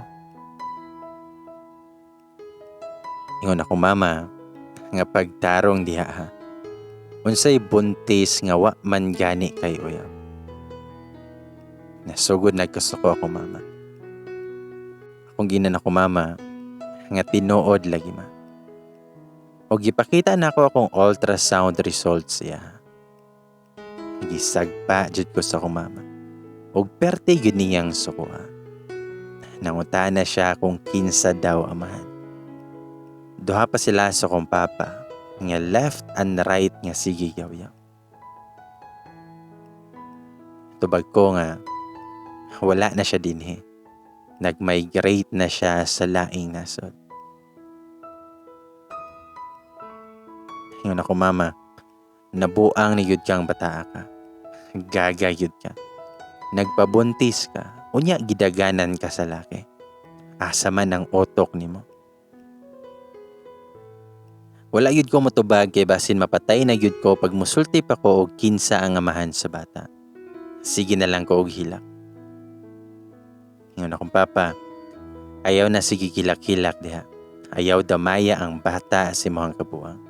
Ingon ako, "Mama, nga pagtarong diha ha. Unsay buntis nga wa man gani kay uyab?" Nasugod nagkasuko ako, Mama. Akong giingnan akong mama nga tinuod lagi, ma. Og gipakita nako akong ultrasound results siya. Gisagpa jud ko sa akong mama. Og perte gyud niyang sukoa. Nangutana siya kung kinsa daw amahan. Duha pa sila sa akong papa nga left and right nga sige yaw-yaw. Tubag ko nga wala na siya dinhi. Nag-migrate na siya sa laing nasod. Ingon ako, mama, nabuang ni gyud kang bataa ka. Gaga gyud ka. Nagpabuntis ka. Unya gidaganan ka sa laki. Asa man ang utok nimo? Wala gyud ko motubag kay basin mapatay na gyud ko pag musulti pa ko og kinsa ang amahan sa bata. Sige na lang ko og hilak. Ingon akong papa, ayaw na sige hilak-hilak diha. Ayaw damaya ang bata sa imong kabuang.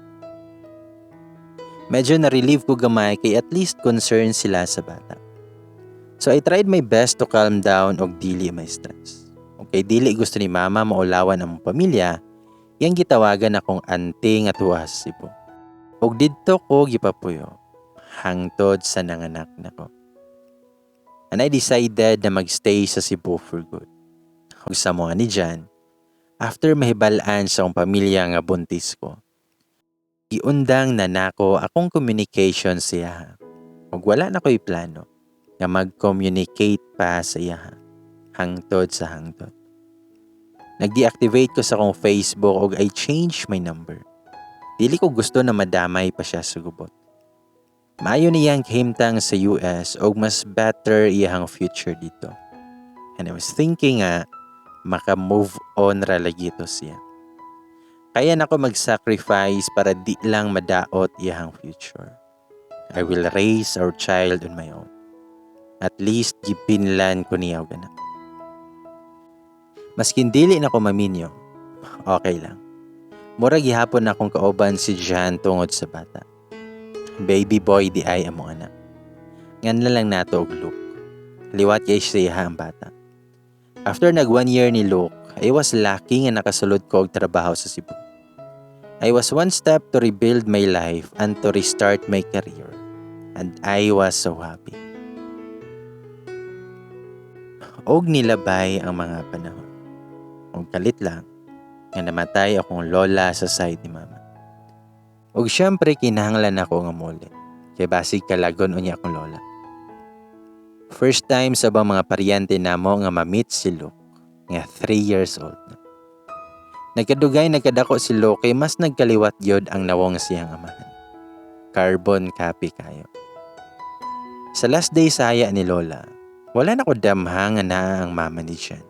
Medyo na-relieve ko gamay kay at least concerned sila sa bata. So I tried my best to calm down og dili may stress. Okay, dili gusto ni mama maulawan ang pamilya, yang gitawagan akong ante nga tuwa sa Cebu. Og didto ko gipapuyo hangtod sa nanganak nako. And I decided na magstay sa Cebu for good. Og sa mga ni Jan, after mahibal-an sa akong pamilya nga buntis ko, giundang na nako akong communication siya. Og wala na ko'y plano nga mag-communicate pa sa iya hangtod sa hangtod. Nag-deactivate ko sa akong Facebook og I change my number. Dili ko gusto na madamay pa siya sa gubot. Maayo niyang kahimtang sa US og mas better iyang future dito. And I was thinking nga maka-move on ra lagi to siya. Kaya nako mag-sacrifice para di lang madaot iyang future. I will raise our child on my own. At least gipinlan ko niya og anak. Maskin dili na ko maminyo, okay lang. Mura gihapon na akong kauban si Jan tungod sa bata. Baby boy di ay among anak. Ngan na lang nato og Luke. Liwat kay siya ang bata. After nag 1 year ni Luke, I was lucky nga nakasulod ko og trabaho sa Cebu. I was one step to rebuild my life and to restart my career. And I was so happy. Og nilabay ang mga panahon. Og kalit lang nga namatay akong lola sa side ni mama. Og syempre kinahanglan ako nga muli. Kay basig kalagon unya akong lola. First time sa ubang mga paryente namo nga ma-meet si Luke nga 3 years old na. Nagkadugay nagkadako si Luke kay mas nagkaliwat gyud ang nawong siyang amahan. Carbon copy kayo. Sa last day sa haya ni Lola, wala na ko damha nga naa ang mama ni Jan.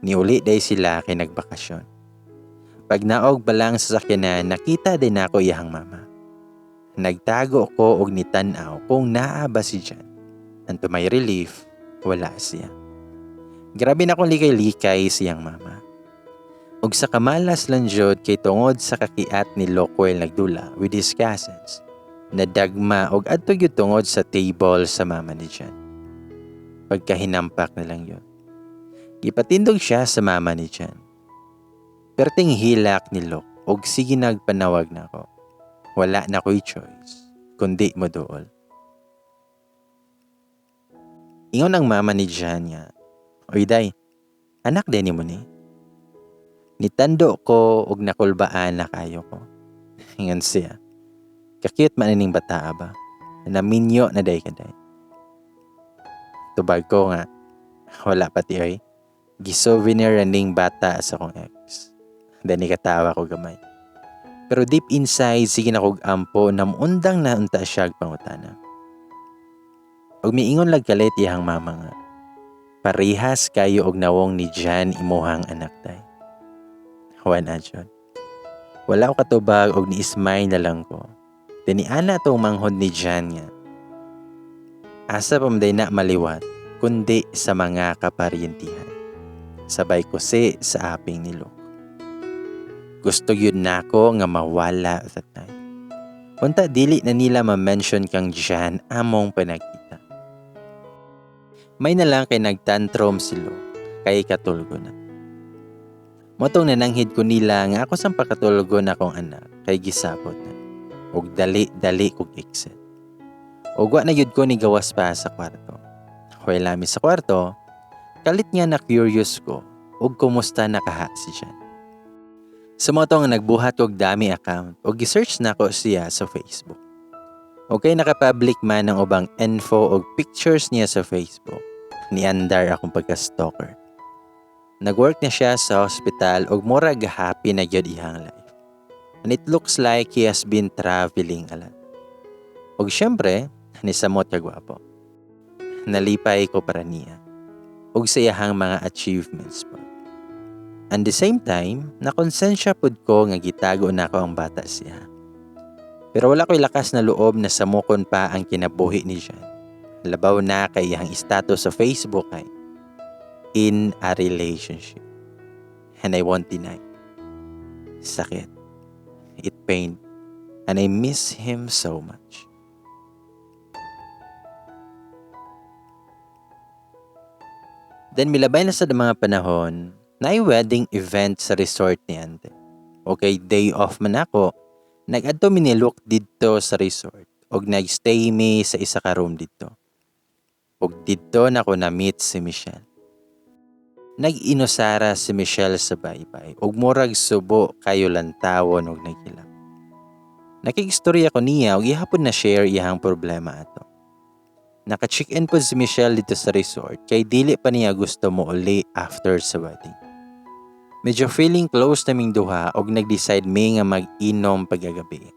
Niuli day sila kay nagbakasyon. Pag naog pa lang sa sakyanan, nakita din ako iyang mama. Nagtago ko og nitan-aw kung naa ba si Jan. And to my relief, wala siya. Grabe na akong likay-likay siyang mama. Og sa kamalas lang jud kay tungod sa kakiat ni Lokwel nagdula with his cousins, nadagma og adto gyud tungod sa table sa mama ni Jan. Pagkahinampak na lang yun. Gipatindog siya sa mama ni Jan. Perting hilak ni Luke og sige nagpanawag na ako. Wala na ko'y choice, kundi mo dool. Ingon ang mama ni Jan nga, "Oy day, anak din mo ni." Nitando ko og nakulbaan na kayo ko. Ingon siya, "Kakit man ining bataa ba? Naminyo na day ka day." Tubag ko nga, wala pati oy. Gisouvenir ning bata sa akong ex. Dani katawa ko gamay. Pero deep inside, sige na kog ampo na muundang na unta siya pangutana. Og miingon lag kalit iyang mama nga, "Parehas kayo og nawong ni Jan imuhang anak day." Juan adyon. Wala ko katubag og ni-smile na lang ko. Tiniana tong manghod ni Jan nga, "Asa pa man day na maliwat kundi sa mga kaparyentihan." Sabay ko si sa aping ni Luke. Gusto yun nako nga mawala that night. Unta dili na nila ma-mention kang Jan among panagkita. May na lang kay nagtantrum si Luke, kay katulgo na. Mao tong nananghid ko nila nga ako sang pakatulgon akong anak kay gisapot na. Og dali-dali kog exit. Og wa na gyud ko ni gawas pa sa kwarto. While nami sa kwarto, kalit nga na curious ko og kumusta na kaha si Jan. Sa mao to nga nagbuhat og dummy account og gi-search nako siya sa Facebook. Okay, naka-public man ang ubang info og pictures niya sa Facebook. Niandar akong pagka-stalker. Nag-work na siya sa hospital og murag happy na gyud iyang life. And it looks like he has been traveling a lot. Og syempre, nisamot ka gwapo. Nalipay ko para niya og sa iyahang mga achievements po. And the same time, nakonsensya pud ko nga gitago nako ang bata siya. Pero wala ko'y lakas na loob na samukon pa ang kinabuhi ni Jan. Labaw na kay iyang status sa Facebook ay in a relationship. And I won't deny. Sakit. It pained. And I miss him so much. Then milabay na sa mga panahon, na wedding event sa resort ni ante. Okay, day off man ako, nag-adto mi ni Luke didto sa resort og nag-stay mi sa isa ka room didto. Og didto nako na-meet si Michelle. Nag-inusara si Michelle sa baybay og murag subo kayo lantawon og naghilak. Nakigstorya ko niya og gihapon na share iyang problema ato. Naka-check-in po si Michelle dito sa resort kay dili pa niya gusto mo uli after sa wedding. Medyo feeling close naming duha og nag-decide mi nga mag-inom pagkagabi.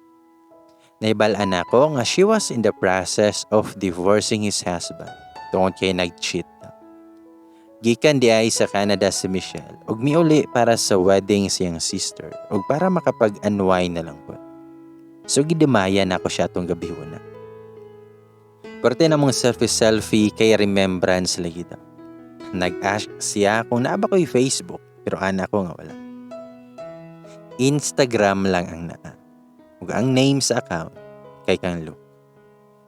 Nahibal-an nako nga she was in the process of divorcing his husband tungod kay nag-cheat na. Gikan di ay sa Canada si Michelle og miuli para sa wedding siyang sister og para makapag-unwind na lang po. So gidumaya nako siya tong gabi una. Parte na mong selfie-selfie kay remembrance lagi daw. Nag-ask siya kung naa ba ko'y Facebook, pero ana ko nga wala. Instagram lang ang naa. Ug ang name sa account kay kang Luke.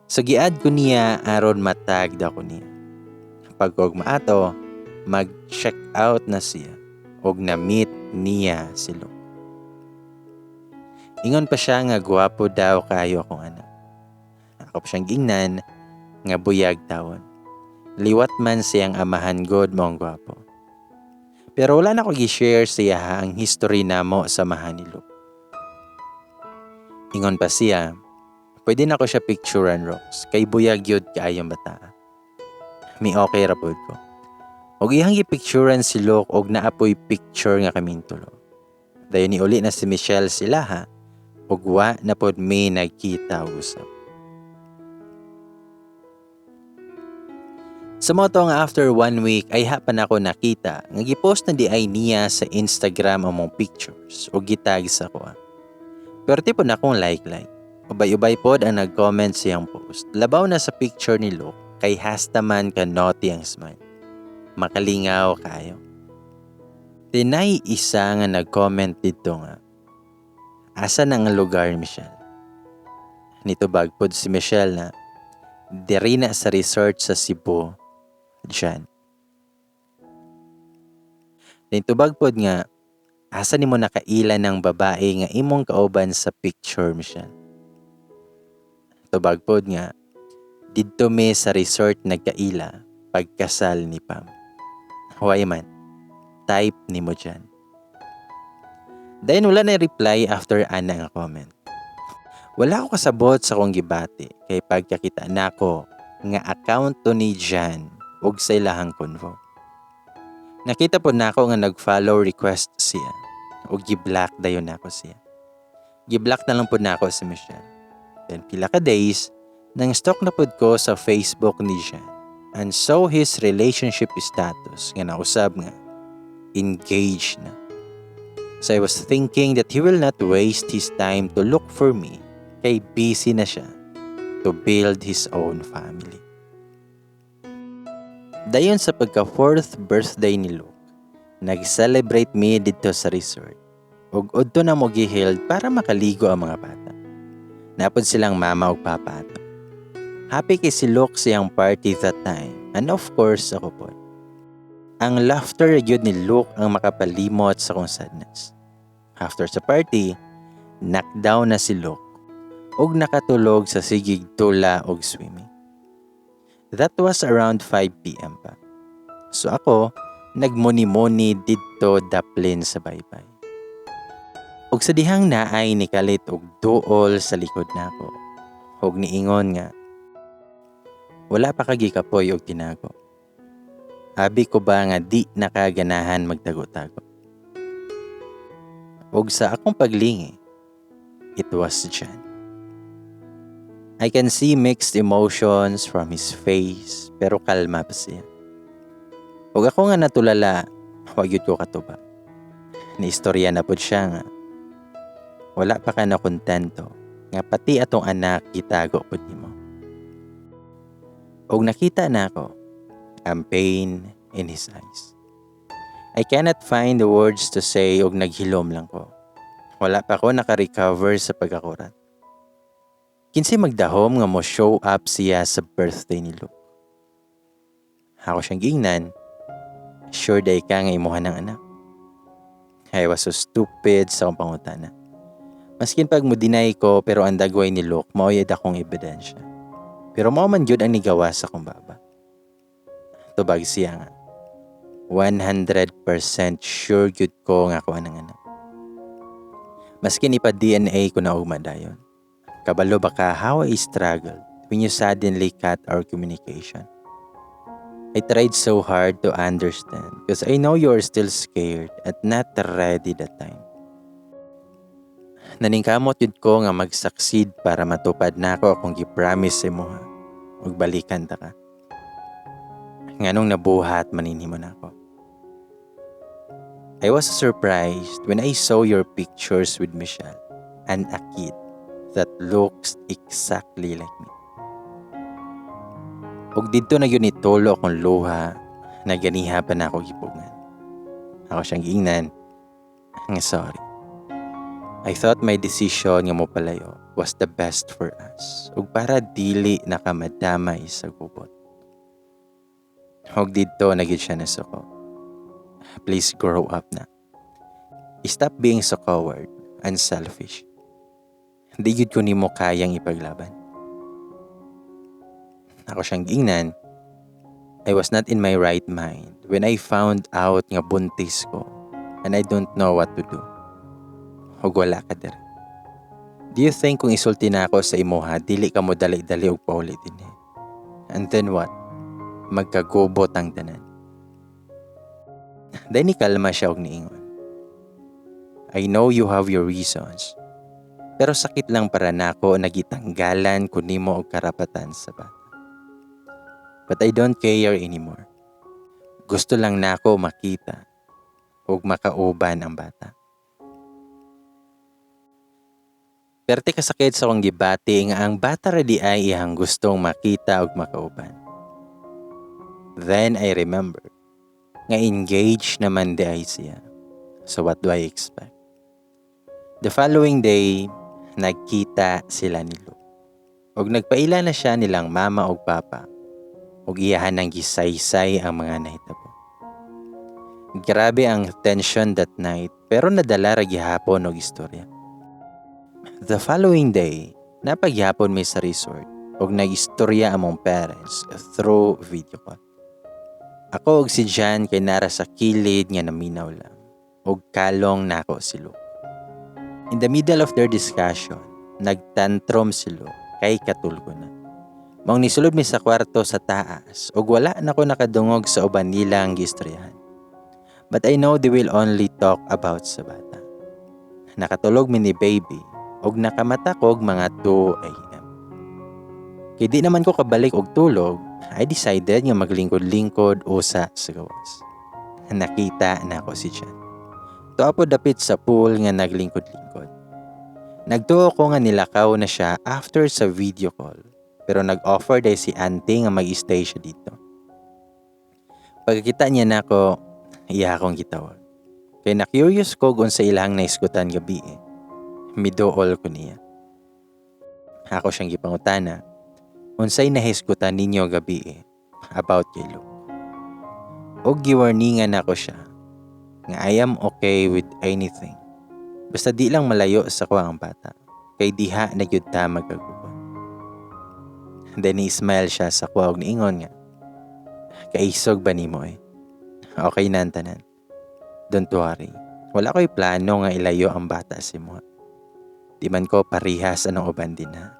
So gi-add ko niya aron matag daw ko niya. Pag og maato, mag-check out na siya og na-meet niya si Luke. Ingon pa siya nga gwapo daw kayo akong anak. Ako pa siyang gingnan nga buyag tawon. Liwat man siyang amahan god mong gwapo. Pero wala na ko gi-share siya ang history namo sa amahan ni Luke. Ingon pa siya, pwede na ko siya picturean rocks, kay buyag yun kaayong bata. Mi okay ra pod ko. Og iyang gipicturean si Luke og naapoy picture nga kaming tulo. Dayon ni uli na si Michelle sila ha, og wa na pod mi nagkita og usab. Sa mao to nga after 1 week ay ha pa nako nakita nga gipost na di ay niya sa Instagram among pictures og gitag sa kuha. Pero tipo na akong like-like. Ubay-ubay pod ang nag-comment siyang post. Labaw na sa picture ni Luke kay hasta man ka naughty ang smile. Makalingaw kayo. Tinay isa nga nag-comment dito nga, asa na nga lugar, Michelle? Nitubag pod si Michelle na, diri na sa resort sa Cebu, dyan. Nitubag pod nga, asa nimo nakaila ng babae nga imong kauban sa picture, Michelle? Tubag pod nga, didto mi sa resort nagkaila pagkasal ni Pam. Huwag man, type nimo dyan. Dayon wala na reply after ana nga comment. Wala ko kasabot sa akong gibati kay pagkakita nako nga account to ni Jan ug sa ilahang convo. Nakita po nako nga nag-follow request siya ug gi-block dayon nako siya. Gi-block na lang po nako si Michelle. Then pila ka days nang stalk na pud ko sa Facebook ni Jan and saw his relationship status nga nausab nga engaged na. So I was thinking that he will not waste his time to look for me kay busy na siya to build his own family. Dayon sa pagka 4th birthday ni Luke, nag-celebrate mi didto sa resort. Ug udto na mo giheld para makaligo ang mga bata. Napod silang mama ug papa ato. Happy kay si Luke siyang party that time, and of course ako po. Ang laughter gyud ni Luke ang makapalimot sa akong sadness. After sa party, knockdown na si Luke ug nakatulog sa sigig tula og swimming. That was around 5 p.m. pa. So ako, nagmuni-muni didto daplin sa baybay. Ug sa dihang naay nikalit og duol sa likod nako. Ug niingon nga, "Wala pa ka gikapoy og tinago. Abi ko ba nga di nakaganahan magtago-tago?" Ug sa akong paglingi, it was John. I can see mixed emotions from his face, pero kalma pa siya. Ug ako nga natulala, wa gyud ko katubag. Niistorya na pod siya nga, "Wala pa ka na kontento nga pati atong anak gitago pod nimo." Ug nakita nako ang pain in his eyes. I cannot find the words to say ug naghilom lang ko. Wala pa ko naka-recover sa pagkakurat. Kinsay magdahom nga mo show up siya sa birthday ni Luke? Ako siyang giingnan, "Sure diay ka nga imuha ng anak?" I was so stupid sa akong pangutana. Maskin pag mo deny ko, pero ang dagway ni Luke mao'y akong ebidensya. Pero mao man gyud ang nigawa sa akong baba. Tubag siya nga, "100% sure gyud ko nga ako ang anak. Maskin ipa DNA ko na ugma dayon. Kabalo ba ka how I struggled when you suddenly cut our communication? I tried so hard to understand because I know you're still scared and not ready that time. Naningkamot yun ko nga mag-succeed para matupad nako akong gi-promise sa imuha ug balikan ta ka. Nganong nabuhat man nimo nako? I was surprised when I saw your pictures with Michelle and a kid that looks exactly like me." Ug didto na gyud nitulo akong luha na ganiha pa nako gipugngan. Ako siyang giingnan nga sorry. I thought my decision nga mopalayo was the best for us ug para dili na ka madamay sa gubot. Ug didto na gyud siya nasuko. "Please grow up na. Stop being so coward and selfish. Di gyud ko nimo kayang ipaglaban." Ako siyang giingnan, "I was not in my right mind when I found out nga buntis ko and I don't know what to do. Ug wala ka diri. Do you think kung isulti nako sa imuha, dili ka mo dali-dali og pauli dinhi? And then what? Magkagubot ang tanan." Then ni kalma siya og niingon, "I know you have your reasons. Pero sakit lang para nako na gitanggalan ko nimo og karapatan sa bata. But I don't care anymore. Gusto lang nako makita ug makauban ang bata." Perte kasakit sa akong gibati nga ang bata ra diay iyang gustong makita ug makauban. Then I remember nga engaged naman diay siya. So what do I expect? The following day, nagkita sila ni Luke. Og nagpaila na siya nilang mama ug papa ug iyahan nang gisaysay ang mga nahitabo. Grabe ang tension that night, pero nadala ra gihapon og istorya. The following day, napaghapon mi sa resort ug nag-istorya among parents through video call. Ako ug si Jan kay nara sa kilid nga naminaw lang ug kalong nako si Luke. In the middle of their discussion, nagtantrum si Luke kay katulgo na. Maong nisulod mi sa kwarto sa taas ug wala na ko nakadungog sa uban nilang giistoryahan. But I know they will only talk about sa bata. Nakatulog mi ni baby ug nakamata kog mga 2 a.m. Kay di naman ko kabalik og tulog, I decided nga maglingkod-lingkod usa sa gawas. Nakita nako si Jan. Tuwa po dapit sa pool nga naglingkod-lingkod. Nagtuo ko nga nilakaw na siya after sa video call, pero nag-offer diay si auntie nga mag-stay siya didto. Pagkakita niya nako, iya akong gitawag. Kay na-curious ko kung sa ilang naisgutan gabii. Miduol ko niya. Ako siyang gipangutana, "Unsay nahisgutan ninyo gabii about kay Luke?" Og giwarningan nako siya nga I am okay with anything. Basta di lang malayo sa ko ang bata. Kay diha na gyud ta magkagubot. Then ni-smile siya sa kuha og niingon nga, "Kaisog ba nimo eh? Okay na ang tanan. Don't worry. Wala ko'y plano nga ilayo ang bata sa imo. Di man ko parihas anong uban din ha."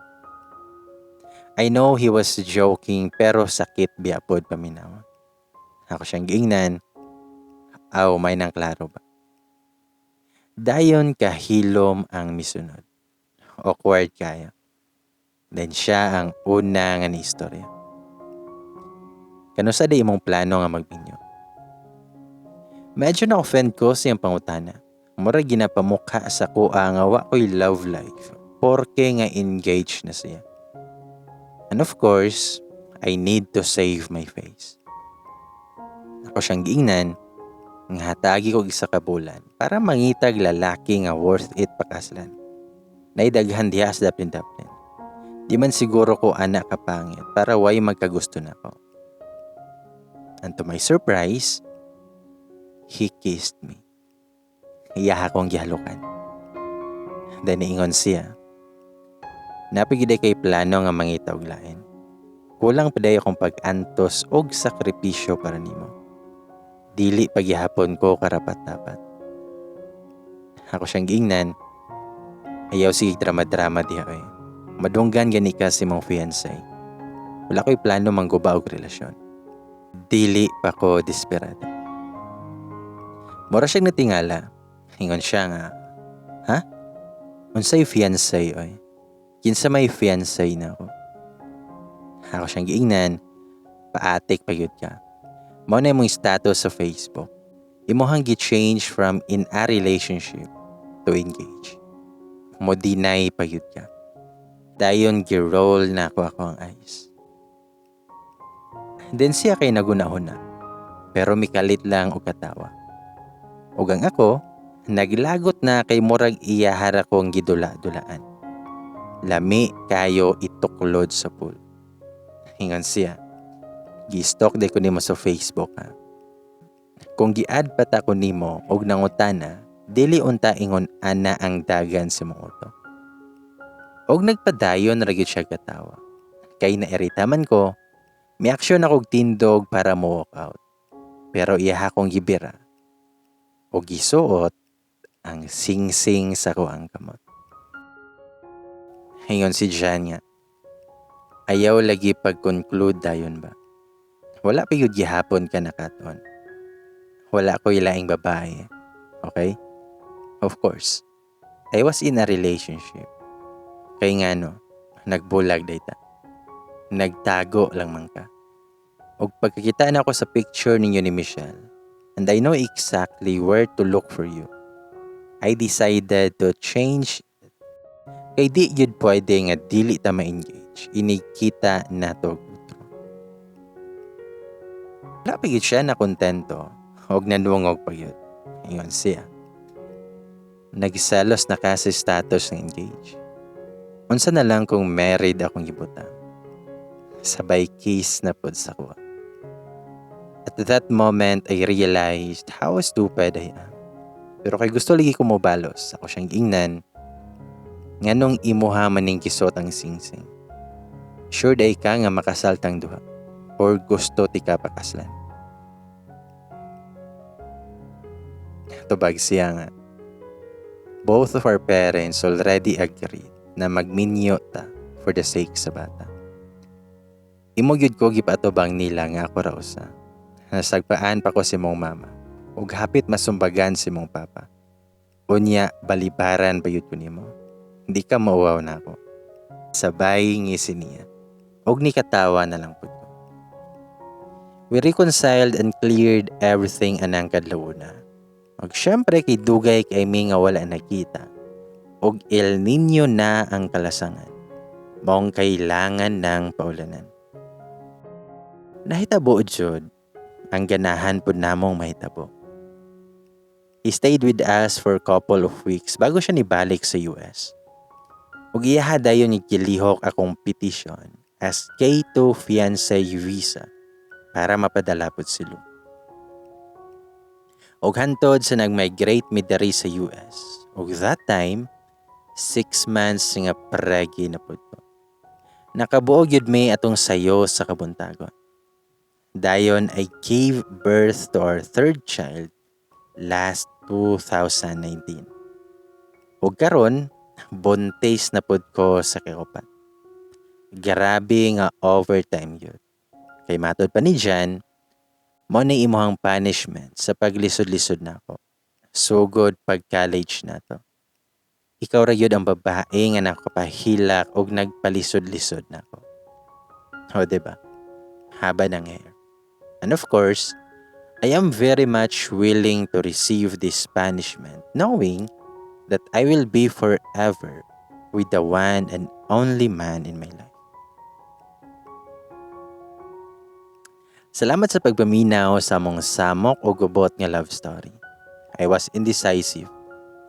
I know he was joking, pero sakit biya pod paminaw. Ako siyang giingnan, "Aw, may nang klaro ba?" Dayon kahilom ang misunod. Awkward kaayo. Then siya ang una nga ni istorya. "Kanusa di imong plano nga magminyo?" Medyo na-offend ko sa iyang pangutana. Mura ginapamukha sa kuha nga wa ko'y love life porke nga engaged na siya. And of course, I need to save my face. Ako siyang giingnan nga hatagi ko isa ka bulan para mangitag lalaki nga worth it pakaslan. Naidaghan diha sa daplin-daplin. Di man siguro ko anak kapangit para way magkagusto na ko. And to my surprise, he kissed me. Iya akong gihalukan. Then niingon siya, "Naa pa gyud kay plano nga mangita og lain? Kulang pa day akong pag-antos og sakripisyo para nimo. Dili pagyahapon ko karapat-dapat." Ako siyang giingnan, "Ayaw sige drama-drama diha oy. Madunggan gani ka sa imong fiancé. Wala ko'y plano mangguba og relasyon. Dili pa ko desperado." Mura siyang natingala. Ingon siya nga, "Ha? Unsay fiancé oy? Kinsa may fiancé nako?" Ako siyang giingnan, "Paatik pa gyud ka. Mao na imong status sa Facebook. Imohang gi-change from in a relationship to engage. Mo deny pa gyud ka." Dayon gi-roll nako ako ang eyes. Then siya kay nagunahuna. Pero mikalit lang og katawa. Ug ang ako, naglagot na kay murag iyahara kong gidula-dulaan. Lami kayo ituklod sa pool. Ingon siya, "Gi-stalk di ko nimo sa Facebook ha. Kung gi-add pa ta ko nimo og nangutana, dili unta ingon ana ang dagan sa imong utok." Og nagpadayon ra gyud siya katawa. Kay nairita man ko, miaksyon ako og tindog para mo walk out. Pero iya akong gibira. Og gisuot ang singsing sa kuang kamot. Ingon si Jan nga, "Ayaw lagi pag-conclude dayon ba? Wala pa yun gihapon ka nakaton. Wala ko'y laing babae. Okay? Of course, I was in a relationship. Kay nga no, nagbulag dayta. Nagtago lang man ka. Og pagkakita na ako sa picture ninyo ni Michelle, and I know exactly where to look for you, I decided to change it. Kay di yun pwede nga dili ta ma-engage. Inig kita nato utro." Wala pa gyud siya na kontento og nanungog pa gyud. Ingon siya, "Nagselos na ka sa status ng engage. Unsa na lang kung married akong gibutang?" Sabay kiss na pod sa kuha. At that moment, I realized how stupid I am. Pero kay gusto lagi ko mobalos, ako siyang giingnan, "Nganong imuha maning gisuot ang singsing? Sure day ka nga makasal tang duha or gusto ti ka pakaslan?" Tubag siya nga, "Both of our parents already agreed na magminyo ta for the sake sa bata. Imo gyud ko gipaatubang nila nga ako ra usa. Nasagpaan pa ko si mong mama ug hapit masumbagan si mong papa. Unya balibaran ba yun ko nimo? Hindi ka mauwaw na ako." Sabay ngisi niya. Og ni katawa na lang pud ko. We reconciled and cleared everything anang kadlawuna. Og syempre kay dugay kay mi nga wala nakita. Og El Nino na ang kalasangan. Maong kailangan ng paulanan. Nahitabo jud ang ganahan pud namong mahitabo. He stayed with us for a couple of weeks bago siya nibalik sa US. Ug iyaha dayon gilihok akong petition as K2 fiancé visa para mapadala pud si Lou. Og hantod sa nag-migrate mi diri sa US. Og that time, 6 months nga pregi na pud ko. Nakabuo gyud mi atong sayo sa kabuntagon. Dayon I gave birth to our third child last 2019. Ug karon buntis na pud ko sa kaupat. Grabe nga overtime gyud. Kay matod pa ni Jan, mao ni imuhang punishment sa paglisod-lisod nako. Sugod pag college nato. Ikaw ra gyud ang babae nga nakapahilak og nagpalisod-lisod nako. O, diba? Haba ng hair. And of course, I am very much willing to receive this punishment, knowing that I will be forever with the one and only man in my life. Salamat sa pagpaminaw sa among samok o gubot nga love story. I was indecisive,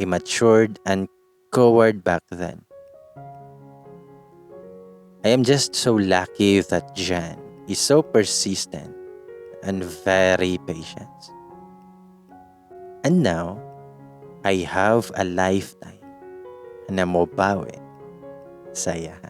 immatured, and coward back then. I am just so lucky that Jan is so persistent and very patient. And now, I have a lifetime na mobawi sa iyaha.